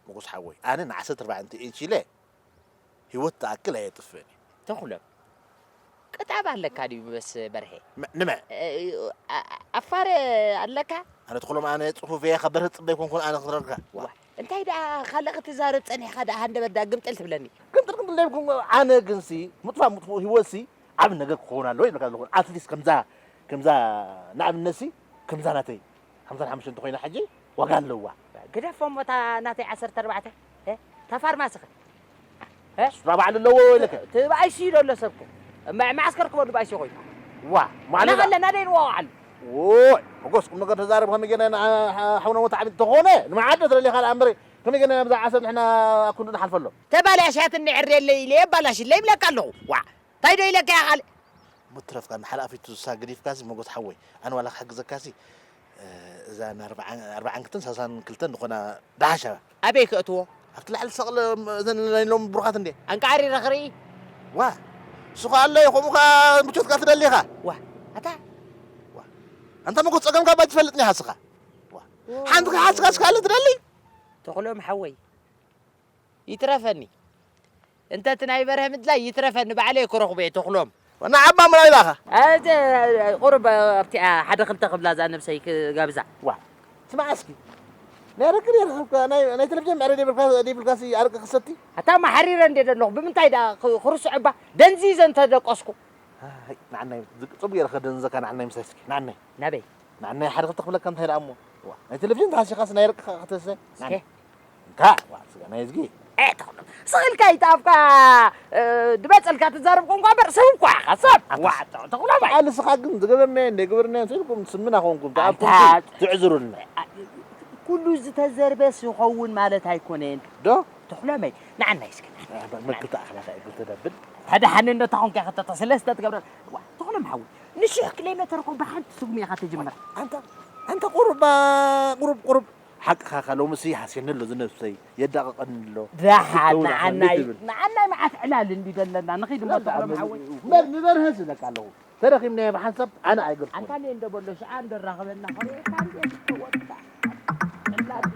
ንጉስ ሓወይ ኣነ ንዓሰርተ ኣርባዕተ ኢንች ኢለ ህይወት ትኣክል ኣየጥፍእን እዩ። ተኹሎም ቅጣብ ኣለካ ድዩ በስ በርሄ? ንመ ኣፋር ኣለካ? ኣነ ተኹሎም ኣነ ፅፉፍ እየ ካብ በርሄ ፅበይ ኮንኩን ኣነ ክትረርካ። እንታይ ደኣ ካልእ ክትዛረብ ፀኒሕካ ደኣ ሃንደበት ደኣ ግምጥል ትብለኒ? ግምጥል ግምጥል ዘይብልኩም ኣነ ግንሲ ምጥፋእ ምጥፍኡ ህይወትሲ ዓብ ነገር ክኸውን ኣለዎ ይብለካ ዘለኹ ኣትሊስት ከምዛ ከምዛ ንኣብነትሲ ከምዛ ናተይ ሓምሳን ሓሙሽተን እንተኾይና ሕጂ ዋጋ ኣለዋ። ግደፎ እሞ እታ ናተይ ዓሰርተ ኣርባዕተ እታ ፋርማሲ ኸ? እሱ ባዕሉ ኣለዎ ኢለካ። እቲ ብኣይሲ ዶ ኣሎ ሰብከ? እማ መዓስከር ክበሉ ብኣይሲ ኮይኑ። ዋ ማዕለ ማዕለ ከለና ደይ ንዋዋዓሉ። ዎይ መጎስ ቁም ነገር ተዛረብ ከመይ ገና ሓውና ወታ ዓቢት ተኾነ ንመዓደ ትደሊ ካልኣ እምበሪ ከመይ ገና ብዛ ዓሰብ ንሕና ኩሉ ንሓልፈሎ። ተባልያ ሻትኒ ዕርየለይ ኢለ የባላሽለይ ይብለካ ኣለኹ። ዋ እንታይ ዶ ኢለካ ኢኻ ካልእ? እሞ ትረፍካ ንሓላፊቱ እሳ ገዲፍካሲ መጎት ሓወይ ኣነ ዋላ ክሕግዘካሲ እዛ ኣርባዓን ክልተን ሳሳን ክልተን ዝኾና ደሓሻ ኣበይ ከእትዎ ኣብቲ ላዕሊ ሰቕለ እዘን ናይ ሎም ብሩኻት እንዴ ኣንቃዕሪረ ክርኢ ዋ እሱ ኸኣ ኣሎ ከምኡ ኸኣ ምቾትካ ትደሊ ኢኻ ዋ ኣታ ኣንታ መጎት ጸገምካ ባይ ትፈልጥኒ ኢኻ ስኻ ሓንቲ ክሓስካ ስካለ ትደሊ ተኽሎም ሓወይ ይትረፈኒ እንተ እቲ ናይ በርሀ ምድላይ ይትረፈኒ ባዕለይ ክረኽቦ እየ ተኽሎም። ንዓባ ምና ኢላኻ? ኣተ ቁሩብ ኣብቲኣ ሓደ ክልተ ክብላ እዛ ነብሰይ ክጋብዛ። ዋ ስማዕ እስኪ ናይ ኣረቂ ዶ ይረኽብካ ናይ ናይ ቴሌቪዥን መዕረ ደይብልካ ደይብልካሲ ኣረቂ ክሰቲ? ኣታ ማሓሪረ እንዴ ዘለኹ ብምንታይ ደኣ ክ- ክርስዖ እባ ደንዚዘ እንተ ደቀስኩ። ኣይ፣ ንዓናይ ዝቅ- ጽቡቅ ገይረ ከደንዘካ ንዓናይ ምሳይ እስኪ ንዓናይ ናበይ? ንዓናይ ሓደ ክልተ ክብለካ እንታይ ደኣ እሞ ዋ፣ ናይ ቴሌቪዥን ተሃሲኻስ ናይ ኣረቂ ከተሰ እስከ ንዓናይ እንካ ዋ ስጋ ናይ እዝጊ ስቕ ኢልካ ይጣፍካ ድመፀልካ ትዛረብ ቋንቋ እምበር ሰብ እኳ ኢኻ ሰብ ተኹሎም ኣይ ንስኻ ግን ዝገበርናዮ እንደ ግብርናዮ ስኢልኩም ስምና ኾንኩም ተኣኩም ኣንታ- ትዕዝሩልና ኩሉ ዝተዘርበስ ይኸውን ማለት ኣይኮነን ዶ ተኽሎመይ ንዓናይ እስከ መክልተ ኣኽላኻ እግል ተደብል ተደሓንነታ ኾንካ ከተተ ስለስተ ትገብረ ተኽሎም ሓዊ ንሽሕ ክሌ መተርኮ ብሓንቲ ስጉሚ ኢኻ ትጅምር ኣንታ ኣንታ ቁሩብ ቁሩብ ቁሩብ ሓቅኻ ካ ሎምሲ ሃስየኒ ኣሎ ዝነብሰይ የዳቕቐኒ ኣሎ ደሓን ክትከውን ኣኻ ንዓናይ ትብል። ንዓናይ መዓት ዕላል እንዲ ዘለና ንኺድ እሞ ተኽሎም ሓወይ እምበር ንበርሀ ዝለካ ኣለኹ ተረኺብናዮ ብሓንሳብ ኣነ ኣይገድፎን ኣንታ እንደ በሎ ሽዓ እንደራኸበና ኸሪእካ እንደ ትወጣ ዕላል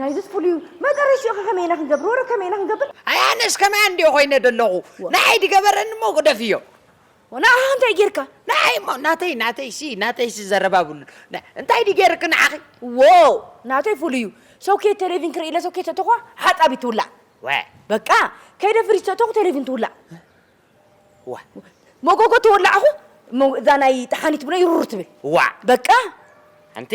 ናይዝስ ፍሉይ እዩ መጨረሽኡ ከ ከመይ ኢና ክንገብር ወረ ከመይ ኢና ክንገብር ኣይ ኣነስ ከማይ እንድዮ ኮይነ ደለኹ ንዓይ ድገበረኒ እሞ ግደፍዮ ንዓኻ እንታይ ጌርካ ንዓይ እሞ ናተይ ናተይሲ ናተይሲ ዘረባ ብሉ እንታይ ድጌርክ ንዓኺ ዎ ናተይ ፍሉይ እዩ ሶኬት ቴሌቪን ክርኢ ኢለ ሶኬት ተተኳ ሓጣቢ ትውላዕ ወ በቃ ከይደ ፍሪጅ ተተኹ ቴሌቪን ትውላዕ ዋ መጎጎ ተወላዕኹ እዛ ናይ ጠሓኒት ብሎ ይሩር ትብል ዋ በቃ ኣንቲ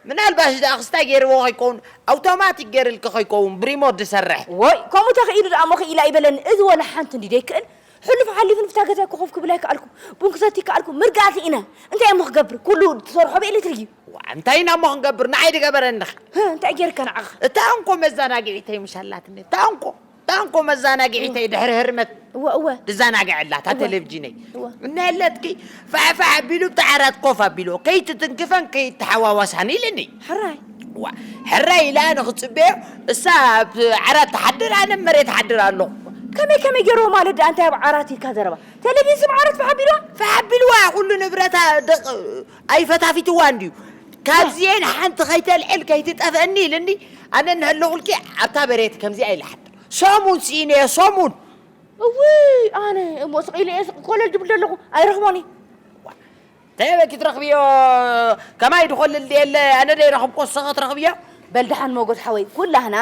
ምናልባሽ ደኣ ክስታይ ገይርዎ ከይከውን ኣውቶማቲክ ገይርልኪ ከይከውን ብሪሞት ዝሰርሕ ወይ ከምኡ ተኽኢሉ ደኣ ሞ ክኢላ ይበለኒ እዚ ወላ ሓንቲ እንዲ ደይክእል ሕሉፍ ሓሊፉ ንፍታ ገዛይ ኮኸፍ ክብል ኣይከኣልኩ ቡን ክሰቲ ይከኣልኩ ምርጋእ ክኢነ እንታይ እሞ ክገብር ኩሉ ትሰርሖ ብኤሌክትሪክ እዩ እንታይ ኢና እሞ ክንገብር ንዓይ ድገበረንኻ እንታይ ጌርከ ንዓኻ እታ እንኮ መዛናግዒተይ ምሻላትኒ እታ እንኮ ታንኮ መዛናግዒተይ ድሕሪ ህርመት እወ እወ ድዘናግዐላ እታ እወ ቴሌቭዥነይ እወ እነለትኪ ፋሕፋሕ ኣቢሉ ብቲ ዓራት ኮፍ ኣቢልኦ ከይትትንክፈን ከይትሓዋዋሳን ኢልኒ ሕራይ ዋ ሕራይ ኢላ ንኽፅበዮ እሳ ኣብ ዓራት ትሓድር ኣነ መሬት ሓድር ኣለኹ ከመይ ከመይ ገይርዎ ማለት ደኣ እንታይ ኣብ ዓራት ኢልካ ዘረባ ቴሌቪዥን ስም ዓራት ፋሕ ኣቢልዋ ፋሕ ኣቢልዋ ኩሉ ንብረታ ደቕ ኣይፈታፊትዋ እንድዩ ካብዚኤን ሓንቲ ከይተልዕል ከይትጠፍአኒ ኢልኒ ኣነ እንሀለኹልኪ ኣብታ በሬት ከምዚኣ ኢለ ሓድር ሰሙን ስኢነዮ ሰሙን እውይ ኣነ እሞ ስቕ ኢለ እየ ስቕ ኮለል ድብል ዘለኹ ኣይረኽቦን እየ እንታይ በኪ ትረኽብዮ ከማይ ድኾልል ድየለ ኣነ ደይ ረኽብኮ ስኸ ትረኽብዮ በል ደሓን ሞጎት ሓወይ ኩላህና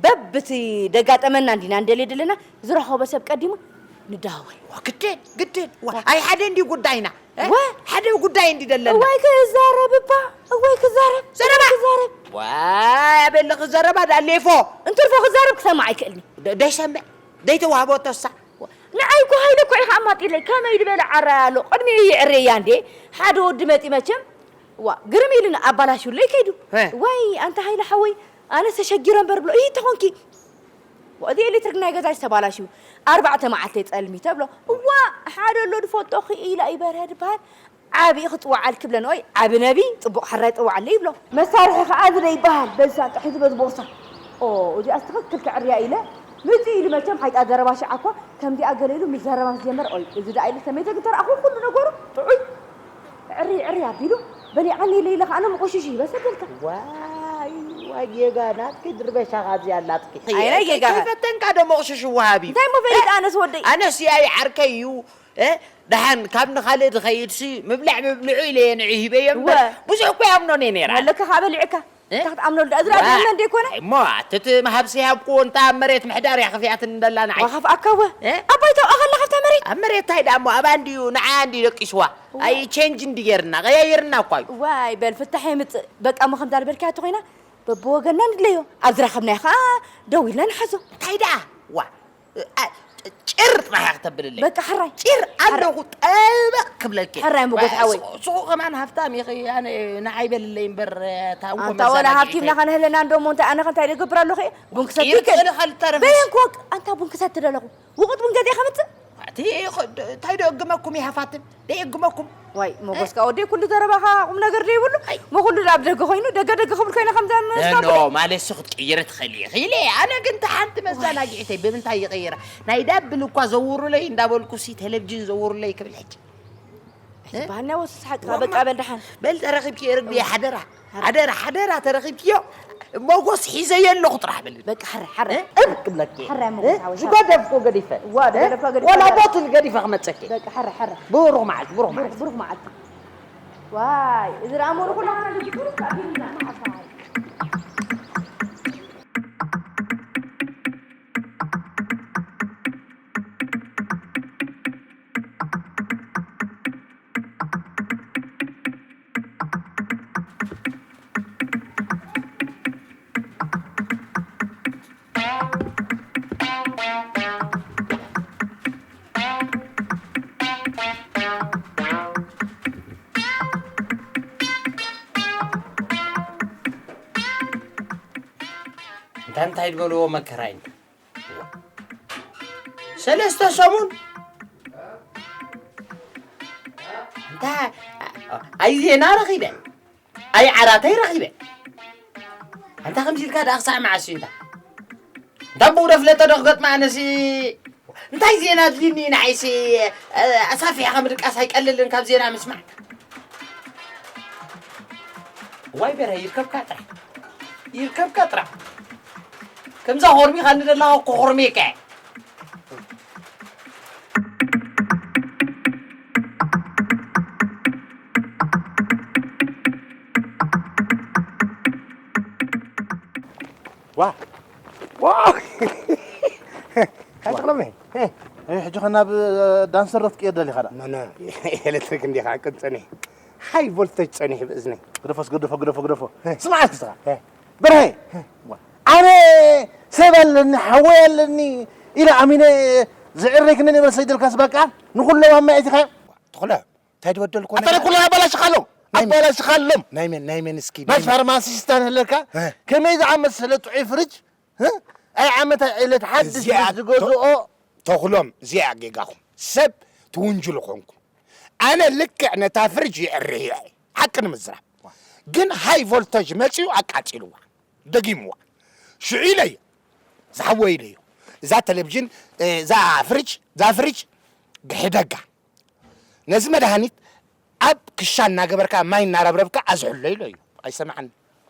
በብቲ ደጋጠመና እንዲና እንደልየ ደለና ዝረኸቦ ሰብ ቀዲሙ ንዳወል ግድን ግድን ኣይ ሓደ እንዲ ጉዳይና ወ ሓደ ጉዳይ እንዲ ደለና እዋይ ክዛረብ እባ እዋይ ክዛረብ ዘረባ ክዛረብ ዋይ ኣበለ ክዘረባ ዳ ሌፎ እንትርፎ ክዛረብ ክሰማዕ ኣይክእልኒ ደ- ደይሰምዕ ደይተዋህቦ ተሳ ንዓይ እኮ ሃይለ እኮ ኢኻ ኣማጢለይ። ከመይ ዝበለ ዓራይ ኣሎ? ቅድሚኡ ይዕረያ እንዴ? ሓደ ወዲ መጺ መቸም። ዋ፣ ግርም ኢሉኒ ኣባላሽውለይ ከይዱ። እ። ዋይ፣ ኣንታ ሃይለ ሓወይ፣ ኣነስ ተሸጊረ እምበር ብሎ። እይ፣ ተኾንኪ። ዋ፣ እዚ ኤሌክትሪክ ናይ ገዛይ ዝተባላሽው። ኣርባዕተ መዓልቲ ጸልሚ ተብሎ። እዋ፣ ሓደ ኣሎ ድፈልጦ ክኢላ ይበርሀ ድበሃል። ዓቢ ክጽዋዓል ክብለን፣ ኦይ፣ ዓቢ ነቢ፣ ጽቡቕ ሕራይ ጽዋዓለይ ይብሎ። መሳርሒ ከኣ እዚ ዶ ይበሃል? በዛ ጥሒቱ በዚ ቦርሳ። ኦ፣ እዚኣስ ትኽክል ከዕርያ ኢለ። ምዚ ኢሉ መቸም ሓይጣ ዘረባ ሽዓ እኳ ከምዚኣ ገለ ኢሉ ምስ ዘረባ ምስ ጀመረ፣ ኦይ፣ እዚ ደኣ ኢለ ሰመይተይ ግን ተረኣኹ ኩሉ ነገሩ ጥዑይ። ዕሪ፣ ዕሪ ኣቢሉ፣ በሊዓኒ ኢለ ኢለ ከኣ ነምቆሽሽ ይበሰደልካ። ዋይ፣ ዋይ፣ ጌጋ ናትኪ ድርበሻ ካብዚኣ ኣላትኪ። ኣይ፣ ናይ ጌጋ። ከይፈተንካ ዶ መቑሽሽ ወሃቢ? እንታይ እሞ ፈሊጥ ኣነስ ወደይ? ኣነስ ያይ ዓርከይ እዩ። እ? ደሓን ካብ ንኻልእ ዝኸይድሲ ምብላዕ ምብልዑ ኢለ እየ ንዑ ሂበዮ እምበር፣ እወ። ብዙሕ እኮ ይኣምኖን እየ ነይረ። መለካ ከኣ በሊዕካ። እ? እንታይ ክትኣምነሉ ደኣ? ዝረኣ ዋ፣ ዝኣምነ እንደ ይኮነ? እሞ፣ እቲ እቲ ምሃብሲ ሃብክዎ፣ እንታ ኣብ መሬት ምሕዳር እያ ክፍያትኒ እንደላ ንዓይ። ዋኻፍ ኣካወ። እ? ኣባይ ተውኣ ከላ ካብታ መሬት? ኣብ መሬት እንታይ ደኣ እሞ፣ ኣብኣ እንድዩ፣ ንዓ እንድዩ ደቂስዋ። እወ። ኣይ፣ ቼንጅ እንዲ ጌርና፣ ቀያይርና እኳ እዩ። ዋይ፣ በል ፍታሕ የምጽእ። በቃ እሞ ከምዛ ዝበልካያ ተኾይና፣ በብወገንና ንድለዮ። ኣብ ዝረኸብናዮ ኸኣ ደው ኢልና ንሓዞ። እንታይ ደኣ? ዋ፣ እ፣ አ፣ ጭር ጥራሕ እያ ክተብልለይ። በቃ ሕራይ። ጭር ኣለኹ፣ ጠበቕ ክብለኪ። ሕራይ ሞጎስ ሓወይ። ዋ፣ ስቑ፣ ስቑ ከማን ሃብታም ኢኺ፣ ኣነ ንዓይ በልለይ እምበር፣ እታ እንኮ ኣንታ ዋላ መዘናግዒተይ። ሃብቲምና ከነህለና እንዶ እሞ እንታይ ኣነ ከ እንታይ ደገብር ኣለኹ እየ? ቡን ክሰቲ ይብል ይከል። ኸል ተረፈስ። በየን ክወቅ-፣ ኣንታ ቡን ክሰቲ ደለኹ። ውቕጥ ቡን ገዜ ከምጽእ? እቲ ኸ-፣ ድ-፣ እንታይ ዶ እግመኩም ይሃፋትም? ደየግመኩም። ዋይ፣ ሞጎስካ ወደይ ኩሉ ዘረባኻ ቁም ነገር ደይብሉ። ኣይ። ሞ ኩሉ ኣብ ደገ ኮይኑ፣ ደገ ደገ ክብል ኮይነ ከምዛ ኖ፣ መስታወት ኖ፣ ማለት ሲ ክትቅይሪ ትኽእሊ ኢኺ ኢለ። ኣነ ግን እታ ሓንቲ መዘናግዒተይ ብምንታይ ይቕይራ? ናይ ዳብል እኳ ዘውሩለይ እንዳበልኩ ሲ ቴሌቪዥን ዘውሩለይ ክብል ሕጂ። እ? ባህልና ወስስ ሓቅኻ፣ ወማ-፣ በቃ በል ደሓን። በል ተረኺብኪ ርግቢ ሓደራ። ሓደራ፣ ሓደራ ተረኺብኪዮ። ሞጎስ ሒዘዮ ኣለኹ ጥራሕ በል። በቃ፣ ሕረ፣ ሕረ። እ? እብ ክብለኪ። ሕረ እ? ሞጎስ ሓወይ፣ ሕረ። ዝገደፍኩ ገዲፈ። ዋ፣ እ? ዝገደፍካ ገዲፈ፣ ዋላ ሕረ። ቦትል ገዲፈ ክመጸኪ። በቃ፣ ሕረ፣ ሕረ። ብሩኽ መዓልቲ፣ ብሩኽ ብሩኽ፣ መዓልቲ። ብሩኽ መዓልቲ። ዋይ፣ እዚ ደኣ እሞ ንኹሉ ሓንቲ ብሩኽ ኣቢልና መዓልቲ። እንታይ እንታይ ዝበልዎ መከራ እዩ። ሰለስተ ሰሙን እንታ ኣይ ዜና ረኺበ፣ ኣይ ዓራተይ ረኺበ። ኣንታ ከምዚ ኢልካ ደኣ ክሳዕ መዓስ እዩ እንታ? እንታ ብኡ ዶ ፍለጠ ዶ ክገጥማ ኣነሲ እንታይ ዜና ኣድልኒ ንዓይሲ፣ እ፣ ኣሳፊሕኻ ምድቃስ ኣይቀልልን ካብ ዜና ምስማዕ። ዋይ በረ ይርከብካ ጥራሕ። ይርከብካ ጥራሕ። ከምዛ ኾርሚኻኒ ዘለኻ እኮ ኾርሜካ እየ። ዋ! ዋ! ኣይ ተኽለመይ። እ። ኣይ፣ ሕጂ ኸ ናብ ዳንሰር ዶ ክትቅየር ደሊኻ ደኣ? መነ ኤሌክትሪክ እንዲኻ ቅንጽኒ። ሃይ ቮልቴጅ ጸኒሑ ብእዝነይ። ግደፎስ፣ ግደፎ፣ ግደፎ፣ ግደፎ። እ። ስምዓ እስኻ። እ። በርሀ። እ። ኣነ ሰብ ኣለኒ፣ ሓወይ ኣለኒ ኢለ ኣሚነ ዝዕረይክኒ ነበር ሰይደልካስ በቃ ንኹሎም ኣማኢትኻዮ። ተኽለ፣ እንታይ ዝበደልኩ ኣታ ነገር? ኩሉ ኣባላሽኻሎም፣ ናይ መን? ኣባላሽኻሎም። ናይ መን፣ ናይ መን እስኪ? ናይ ናይ መን? ፋርማሲስት እንተለካ፣ እ። ከመይ ዝኣመሰለ ጥዑይ ፍርጅ፣ እ? ኣይ ዓመታ ዕለት ሓድሽ እዚኣ ፍርጅ ዝገዝኦ። ተ-፣ ተኽሎም፣ እዚኣ ጌጋኹም። ሰብ ትውንጅሉ ኾንኩም። ኣነ ልክዕ ነታ ፍርጅ ይዕርያ እየ። ሓቂ ንምዝራብ። ግን ሃይ ቮልተጅ መጺኡ ኣቃጺልዋ። ደጊምዋ። ሽዑ ኢለዮ። ዝሓወይ ኢለዮ። እዛ ቴሌቪዥን፣ እ፣ እዛ ፍርጅ፣ እዛ ፍርጅ ግሕደጋ። ነዚ መድሃኒት ኣብ ክሻ እናገበርካ ማይ እናረብረብካ ኣዝሕሎ ኢሎ እዩ። ኣይሰምዓን።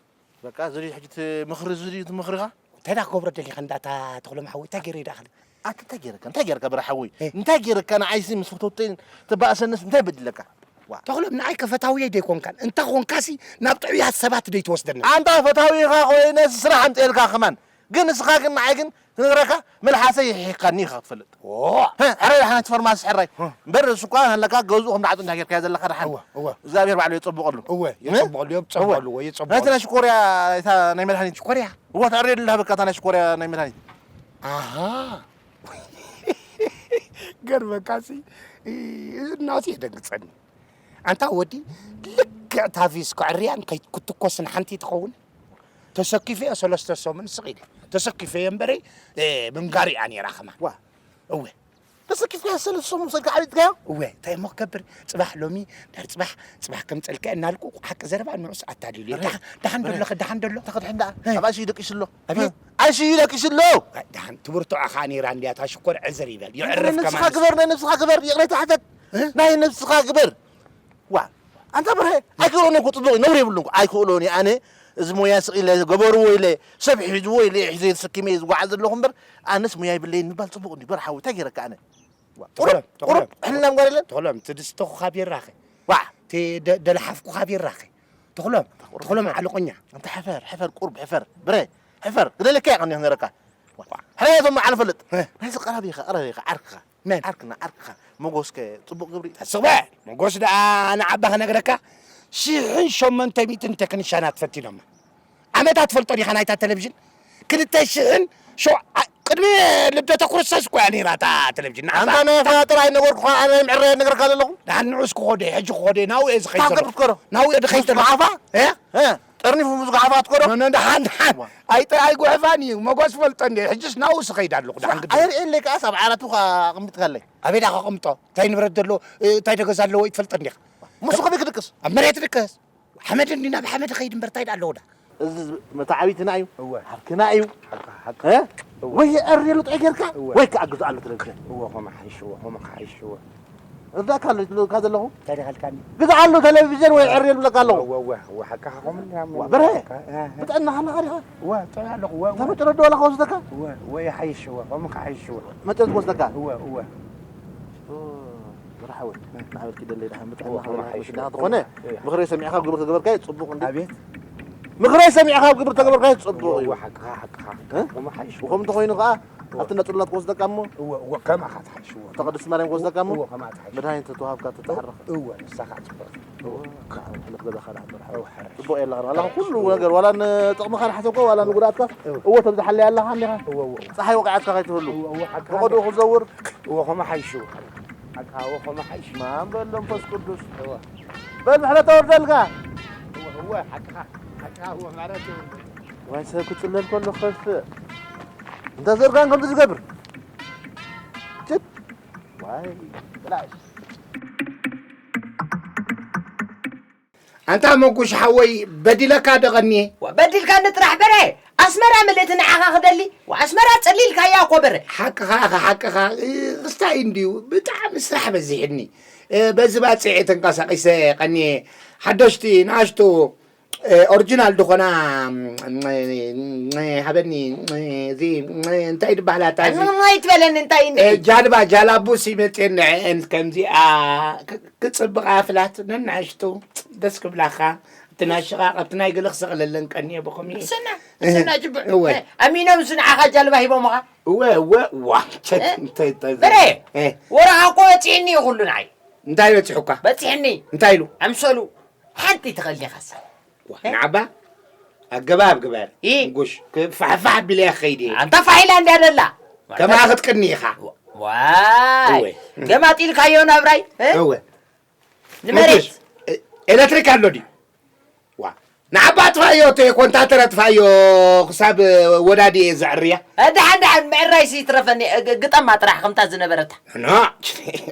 በቃ፣ እዚ ድዩ ሕጂ እቲ ምኽሪ፣ እዚ ድዩ እቲ ምኽርኻ? እንታይ ደኣ ክገብሮ ደሊኻ እንዳ እታ ተኽሎም ሓወይ? እንታይ ገይረ ደኣ ክብል? ኣቲ እንታይ ገይረካ? እንታይ ገይረካ በረ ሓወይ? እ። እንታይ ገይረካ? ንዓይሲ ምስ ፈተውተይ ተባእሰንስ እንታይ በዲለካ? ዋ። ተኽሎም ንዓይ ከ ፈታውየይ ደይኮንካን? እንተ ኾንካሲ ናብ ጥዑያት ሰባት ደይትወስደኒ? ኣንታ ፈታዊኻ ኮይነስ ስራሕ ኣምፅኤልካ ከማን። ግን ንስኻ ግን ንዓይ ግን ክነግረካ፣ መልሓሰይ ይሒኻኒ ኢኻ ክትፈልጥ። ኦ። ሀ፣ ሕራይ ደሓን እቲ ፈርማሲ ሕራይ። እ። እምበር እሱ እኳ ሃለካ ገዝኡ ከም ደዓጡ እንታይ ጌርካዮ ዘለኻ ደሓን። እወ፣ እወ። እግዚኣብሔር ባዕሉ የጸብቐሉ። እወ፣ እ? የጸብቐሉ፣ የጸብቐሉ፣ እወ፣ የጸብቐሉ። ናይቲ ናይ ሽኮርያ፣ እታ ናይ መድሃኒት። ሽኮርያ? እወ፣ ተዕርየሉ ሃበካ እታ ናይ ሽኮርያ ናይ መድሃኒት። ኣሃ። ገርመካሲ፣ እ፣ እዚ እናወፂ የደንግፀኒ። ኣንታ ወዲ፣ ልክዕ ታቪስ ክዕርያን ከይ-፣ ክትኮስን ሓንቲ ትኸውን። ተሰኪፈዮ ሰለስተ ሰሙን ስቕ ኢለ። ተሰኪፈዮ እምበረይ፣ እ፣ ምንጋር እያ ነይራ ከማን። ዋ። እወ። ተሰኪፍካዮ ሰለስተ ሰሙን ሰድካ ዓቢጥካዮ? እወ፣ እንታይ እሞ ክገብር? ጽባሕ ሎሚ፣ ድሕሪ ጽባሕ፣ ጽባሕ ከምጸልካ እናልኩ ሓቂ ዘረባ ንዑስ ኣታሊሉ። በረ፣ ደሓን፣ ደሓን በረ። ደሎ፣ ደሓን ደሎ። ተኸድሕን ደኣ። እ። ኣብ ኣሽዩ ደቂሱ ኣሎ። ኣቤት። ኣሽዩ ደቂሱ ኣሎ። ደሓን ትብርትዖ ኸኣ ነይራ እንድያ፣ እታ ሽኮር ዕዝር ይበል። ኣንተ የዕርፍ ንስኻ ከማን። ግበር፣ ናይ ነብስኻ ግበር፣ ይቕሬታ ሕተት። እ? ናይ ነብስኻ ግበር። ዋ፣ ኣንታ ብርሀ፣ ኣይክእሎን እኮ ጽቡቕ እዩ፣ ነውሪ የብሉን እኮ። ኣይክእሎን እየ ኣነ፣ እዚ ሞያ ስቕ ኢለ ገበርዎ ኢለ፣ ሰብ ሒዝዎ ኢለ፣ ሒዘ ተሰኪመ እየ ዝጓዓዝ ዘለኹ እምበር፣ ኣነስ ሞያ የብለይን ምባል ጽቡቕ እንድዩ። በርሓዊ፣ እንታይ ገይረካ ኣነ? ዋ፣ ተኽሎም፣ ቁሩብ፣ ተኽሎም፣ ቁሩብ፣ ሕልናም ጓል የለን? ተኽሎም፣ እቲ ድስቲ ኹኻ ቢራ ኸ? ዋ። እቲ ደ-፣ ደልሓፍኩኻ ቢራ ኸ? ተኽሎም፣ ተኽሎም ዓለቆኛ። ኣንታ ሕፈር፣ ሕፈር፣ ቁሩብ ሕፈር። ብረ፣ ሕፈር። ግደለካ እየ ቀኒኹ ነረካ። ዋ። ሕራይ እቶም መዓል ፈልጥ። እ። ናይዚ ቀራቢኻ፣ ቀራቢኻ፣ ዓርክኻ። መን? ዓርክና፣ ዓርክኻ። መጎስከ ጽቡቕ ግብሪ። ተስበ፣ መጎስ ደኣ ንዓባ ክነግረካ፣ ሽሕን ሸሞንተ ሚእትን ቴክኒሻናት ፈቲኖማ። ዓመታ ትፈልጦ ዲኻ ናይታ ቴሌቪዥን? ክልተ ሽሕን ሸው-፣ ዓ-፣ ቅድሚ ልደተ ክርስቶስ እኮ እያ ነይራ እታ ቴሌቪዥን። ንዓባ። ኣንታ ናይ ፈጣሪ ኣይነገርኩኻ፣ ኣነ ምዕረ ነግረካ ዘለኹ። ደሓን ንዑስ ክኾደ፣ ሕጂ ክኾደ፣ ናብኡ እየ ዝኸይድ ካብ ዘለኹ። ገብር ትከዶ? ናብኡ እየ ዝኸይድ ምስ ዘለኹ። ጉሓፋ? እ? እ? ጠርኒፉ ምስ ጉሓፋ ትከዶ? ኖ፣ ኖ፣ ደሓን፣ ደሓን። ዋ። ኣይጠ-፣ ኣይጉሕፋን እዩ። መጎስ ፈልጦ እንደ፣ ሕጅስ ናብኡ ስኸይድ ኣለኹ፣ ደሓን ግዲ። ኣይርእየለይ ከኣ፣ ኣብ ዓራቱ ኸኣ ኣቐምጥካለይ። ኣበይ ደኣ ከቐምጦ? እንታይ ንብረት ዘለዎ፣ እ፣ እንታይ ደገዛ ኣለዎ ይትፈልጦ እንዲኻ? ሙሱ ከመይ ክድቅስ? ኣብ መሬት ድቅስ። ሓመድ እንዲ ናብ ሓመድ ኸይድ እምበር፣ እንታይ ደኣ ኣለዎ ደኣ? እዚ መተዓቢትና እዩ። እወ። ዓርክና እዩ። ሓቅኻ፣ ሓቅኻ። እ? እወ። ወይ የዕርየሉ ጥዑይ ጌርካ፣ እወ። ወይ ከኣ ግዝኣሉ ቴሌቪዥን። እወ፣ ኸምኡ ሓይሽዎ፣ ኸምኡ ሓይሽዎ። እርዳእካ ኣሎ ዝብለካ ዘለኹ። እንታይ ደኣ ኢልካኒ? ግዝኣሉ ቴሌቪዥን ወይ ዕርየሉ ዝብለካ ኣለኹ። እወ፣ እወ፣ እወ፣ ሓቅኻ ኸምኡ እንዲያ፣ ዋ፣ በርሀ፣ እ፣ እ። ብጥዕናኻ ኣለኻ ዲኻ? እወ፣ ጥዑይ ኣለኹ፣ እወ፣ እወ። እታ መጨረዶ ዋላ ክወስደካ? እወ፣ እወ፣ ይሓይሽዎ፣ ኸምኡ ክሓይሽዎ። መጨረዶ ክወስደካ? እወ፣ እወ። ኦ፣ በርሓ ወይ፣ ንዓበል ኪደለይ ደሓን ብጥዕና እወ፣ ከመይ ከመይ ሓይሽ ሓይሽ ደኣ ወይ? ተኾነ፣ እወ። ምኽረይ ሰሚዕካ ኣብ ግብሪ ተገበርካዮ ጽቡቕ እንዴ? ኣቤት። ምኽረይ ሰሚዕካ ኣብ ግብሪ ተገበርካዮ ጽቡቕ እወ፣ እዩ። እወ፣ ሓቅኻ፣ ሓቅኻ። እ? ከመይ ሓይሽ እወ፣ ከምኡ እንተኾይኑ ከኣ፣ እወ። ኣብቲ እንዳ ጽላት ክወስደካ እሞ፣ እወ፣ እወ፣ ከማኻ ትሓይሽ እወ። ተቐድስቲ ማርያም ክወስደካ እሞ፣ እወ፣ ከማኻ ትሓይሽ። መድሃኒት ተዋሃብካ ትተዓረኸ። እወ፣ ንሳኻ ጽቡቕ። እወ፣ ከኣ ሕልፍ ገዛኻ ደኣ በርሓ። እወ፣ ሓራሽ። ጽቡቕ የላ፣ ዋላ ኩሉ ነገር፣ ዋላ ንጥቕምኻ ንሓሰብካ፣ ዋላ ንጉድኣትካ፣ እወ። እወ፣ ተብዝሓለይ ኣለኻ እንዲኻ። እወ፣ እወ፣ እወ። ጸሓይ ወቒዓትካ ከይትህሉ። እወ፣ እወ፣ ሓቅኻ። ብቐድኡ ክትዘውር። እወ፣ ከመይ ሓይሽ እወ። ሓቅኻ፣ እወ፣ ከመይ ሓይሽ። ማን በል መንፈስ ቅዱስ። እወ። በል ምሕረት ተወርደልካ። እወ፣ እወ፣ ሓቅኻ፣ ሓቅኻ፣ እወ፣ ማለት እዩ። ዋይ፣ ሰብ ክጽለል ከሎ ክኸፍእ። እንተ ዘርጋን ከምዚ ዝገብር። ችት። ዋይ፣ ብላሽ። ኣንታ መጉሽ ሓወይ፣ በዲለካ ዶ ቀንየ? ዋ፣ በዲልካኒ ጥራሕ በረ። ኣስመራ ምልእቲ ንዓኻ ክደሊ። ዋ፣ ኣስመራ ጸሊልካያ እኮ በረ። ሓቅኻ ኢኻ፣ ሓቅኻ። እ፣ ክስታይ እንድዩ፣ ብጣዕሚ ስራሕ በዚሕኒ። እ፣ በዚ ባጽዕ ተንቀሳቒሰ ቀንየ። ሓደሽቲ ንኣሽቱ፣ እ፣ ኦሪጂናል ዝኾና፣ ም፣ ም፣ ም፣ ሃበኒ፣ ም፣ እዚ፣ ም፣ እንታይ ዝበሃላ እታ እዚ? ም፣ ኣይትበለኒ፣ እንታይ እንዲ? እ፣ ጃልባ፣ ጃላቡስ ይመጽየኒ፣ ንዐአን ከምዚኣ ክ-፣ ክጽብቓ ፍላት ነናሽቱ ደስ ክብላኻ። እቲ ናይ ሽቓቕ፣ ኣብቲ ናይ ገለ ክሰቕለለን ቀንየ ብኸምኡ። ስና፣ እህ፣ ስና ጅቡዕ። እወ። እ፣ ኣሚኖም ንዓኻ ጃልባ ሂቦምኻ? እወ፣ እወ፣ ዋ፣ ቸት፣ እ? እንታይ፣ እንታይ፣ በረ፣ እ። ወረኻ እኮ በጺሕኒ እዩ ኩሉ ንዓይ። እንታይ በጺሑካ? በጺሕኒ። እንታይ ኢሉ? ኣምሰሉ። ሓንቲ ትኸልዲኻሳ። ዋ፣ እ? ንዓባ፣ ኣገባብ ግበር። ኢ። ንጉሽ፣ ክፋሕፋሕ ኣቢለያ ክኸይድ እየ። ኣንታ ፋሕ ኢላ እንድያ ደላ። ከማኻ ክትቅኒ ኢኻ። ዋይ። እወ። ገማጢልካዮ ናብራይ፣ እ? እወ። ንመሬት። ንጉሽ፣ እ-፣ ኤለክትሪክ ኣሎ ድዩ? ዋ፣ ንዓባ ኣጥፋዮ፣ እቲ ኮንታተር ኣጥፋዮ፣ ክሳብ ወዳዲ እየ ዘዕርያ። እ፣ ደሓን፣ ደሓን፣ ምዕራይሲ ይትረፈኒ፣ እ፣ ግ-፣ ግጠማ ጥራሕ ከምታ ዝነበረታ። ኖ፣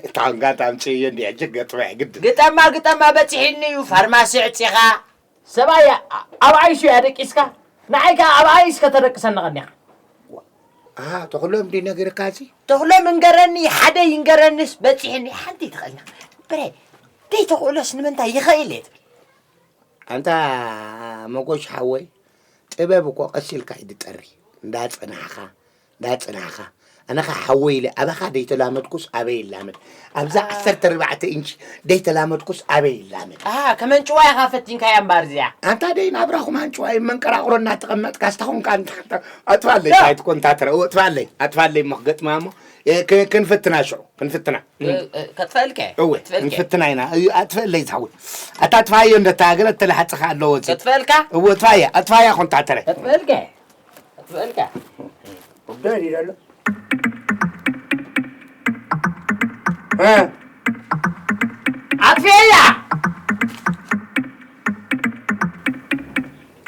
እታ ኮንካ ታምጽእዮ እንድያ፣ እጅግ ገጥማ እያ ግድን። ግጠማ፣ ግጠማ፣ በጺሕኒ እዩ፣ ፋርማሲ ዕጺኻ። ሰብኣይ ኣ-፣ ኣብ ኣይሱ እያ ደቂስካ፣ ንዓይ ከኣ ኣብ ኣይስ ከተደቅሰኒ ቀኒኻ። ዋ፣ ኣሃ፣ ተኽሎም ድዩ ነጊርካ እዚ? ተኽሎም እንገረኒ፣ ሓደ ይንገረንስ በጺሕኒ፣ ሓንቲ ትኽእልና። ብረ፣ ደይ ተኽእሎስ ንምንታይ ይኽእል እየ ትብል? ኣንታ መጎሽ ሓወይ፣ ጥበብ እኮ ቀስ ኢልካ እዩ ዝጠሪ። እንዳጸናሕኻ፣ እንዳጸናሕኻ። ኣነ ኸዓ ሓወይ ኢለ ኣባኻ ደይተላመድኩስ ኣበይ ይላመድ? ኣብዛ ዓሰርተ ኣርባዕተ ኢንች ደይተላመድኩስ ኣበይ ይላመድ? ኣሃ፣ ከም ኣንጭዋ ኢኻ ፈቲንካያ እምበኣር እዚኣ። ኣንታ ደይ ናብራኹም ኣንጭዋ እዩ፣ መንቀራቕሮ እናተቐመጥካ ስታኹም ከኣ እንታ-፣ ኣጥፋለይ፣ ዶ? እንታይ ትኮን ታትረ? እወ፣ ኣጥፋለይ፣ ኣጥፋለይ እሞ ክገጥማ እሞ፣ እ፣ ክ-፣ ክንፍትና ሽዑ፣ ክንፍትና። እ፣ እ፣ ከጥፈእልከ? እወ፣ ከጥፈእልከ? ክንፍትና ኢና። እዩ፣ ኣጥፈእለይ ዝሓወይ። ኣታ ኣጥፋዮ እንደ እታ ገለ እተላሓጸኻ ኣለዎ እዚ። ከጥፈእልካ? እወ፣ ኣጥፋያ፣ ኣጥፋያ ኮን ታትረ። ከጥፈእልከ? ኣጥፍእልካ። ጉዳይ ድዩ ዘሎ? እ። ኣጥፍኤያ።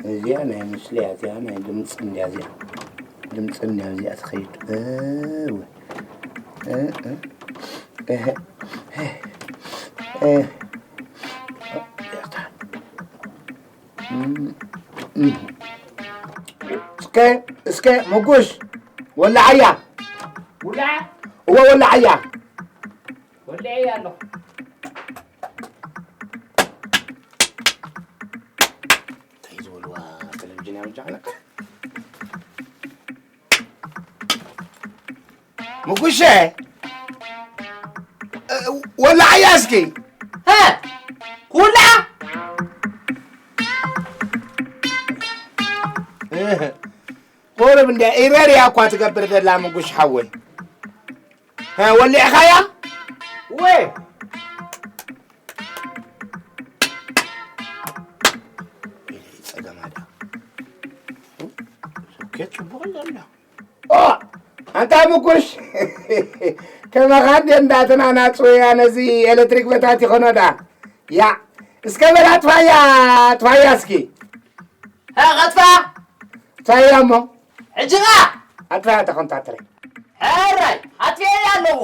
እዚኣ ናይ ምስሊያ፣ እዚኣ ናይ ድምፂ እንድያ፣ እዚኣ ድምፂ እንድያ፣ እዚኣ ትኸይድ። እወ። እ፣ እ፣ እህ፣ እህ፣ እህ። እስከ፣ እስከ፣ ምጉሽ፣ ወላዓያ። ውላ? እወ፣ ወላዓያ። ወልዐያ ኣለኹ። እንታይ ዝበልዋ ቴሌቪዥን እያ ወጃዕ ለካ? ምጉሸ፣ እ፣ ወላዓያ እስኪ። ሀ? ኩላ? እ፣ ቁርብ እንደ ኢረር እያ እኳ ትገብር ዘላ ምጉሽ ሓወይ። ሀ፣ ወሊዕኻያ? ወይ። ጸገማ ድያ? ሶኬት ጽቡቕ ኣሎ። ኦ፣ ኣንታ ምጉሽ። ከማኻ እንደ እንዳትና ናጽወያ ነዚ ኤሌክትሪክ በታት ይኾኖ ዳ። ያ፣ እስከ በል ኣጥፋያ፣ ኣጥፋያ እስኪ። ሀ፣ ከጥፋ? ኣጥፋያ እሞ። ሕጂ ኸ? ኣጥፋያ ተኾንታ ትረ። ሕራይ፣ ኣጥፍኤያ ኣለኹ።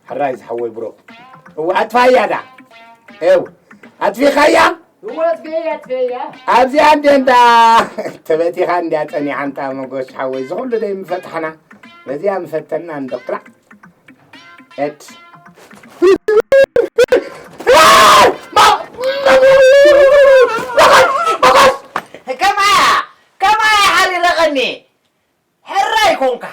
ሕራይ ዝሓወይ ብሮ። እወ፣ ኣጥፋያ ዳ። እው፣ ኣጥፊኻያ? እወ፣ ኣጥፍኤያ፣ ኣጥፍኤያ። ኣብዚኣ እንደ እንዳ ተበቲኻ እንድያ ጸኒሓ፣ ኣንታ መጎስ ሓወይ፣ ዝኹሉ ደይ ምፈታሕና። በዚኣ ምፈተና እንዶ ቅላዕ። ኤት። ከማያ፣ ከማያ ሓሪረቐኒ። ሕራይ ኮንካ።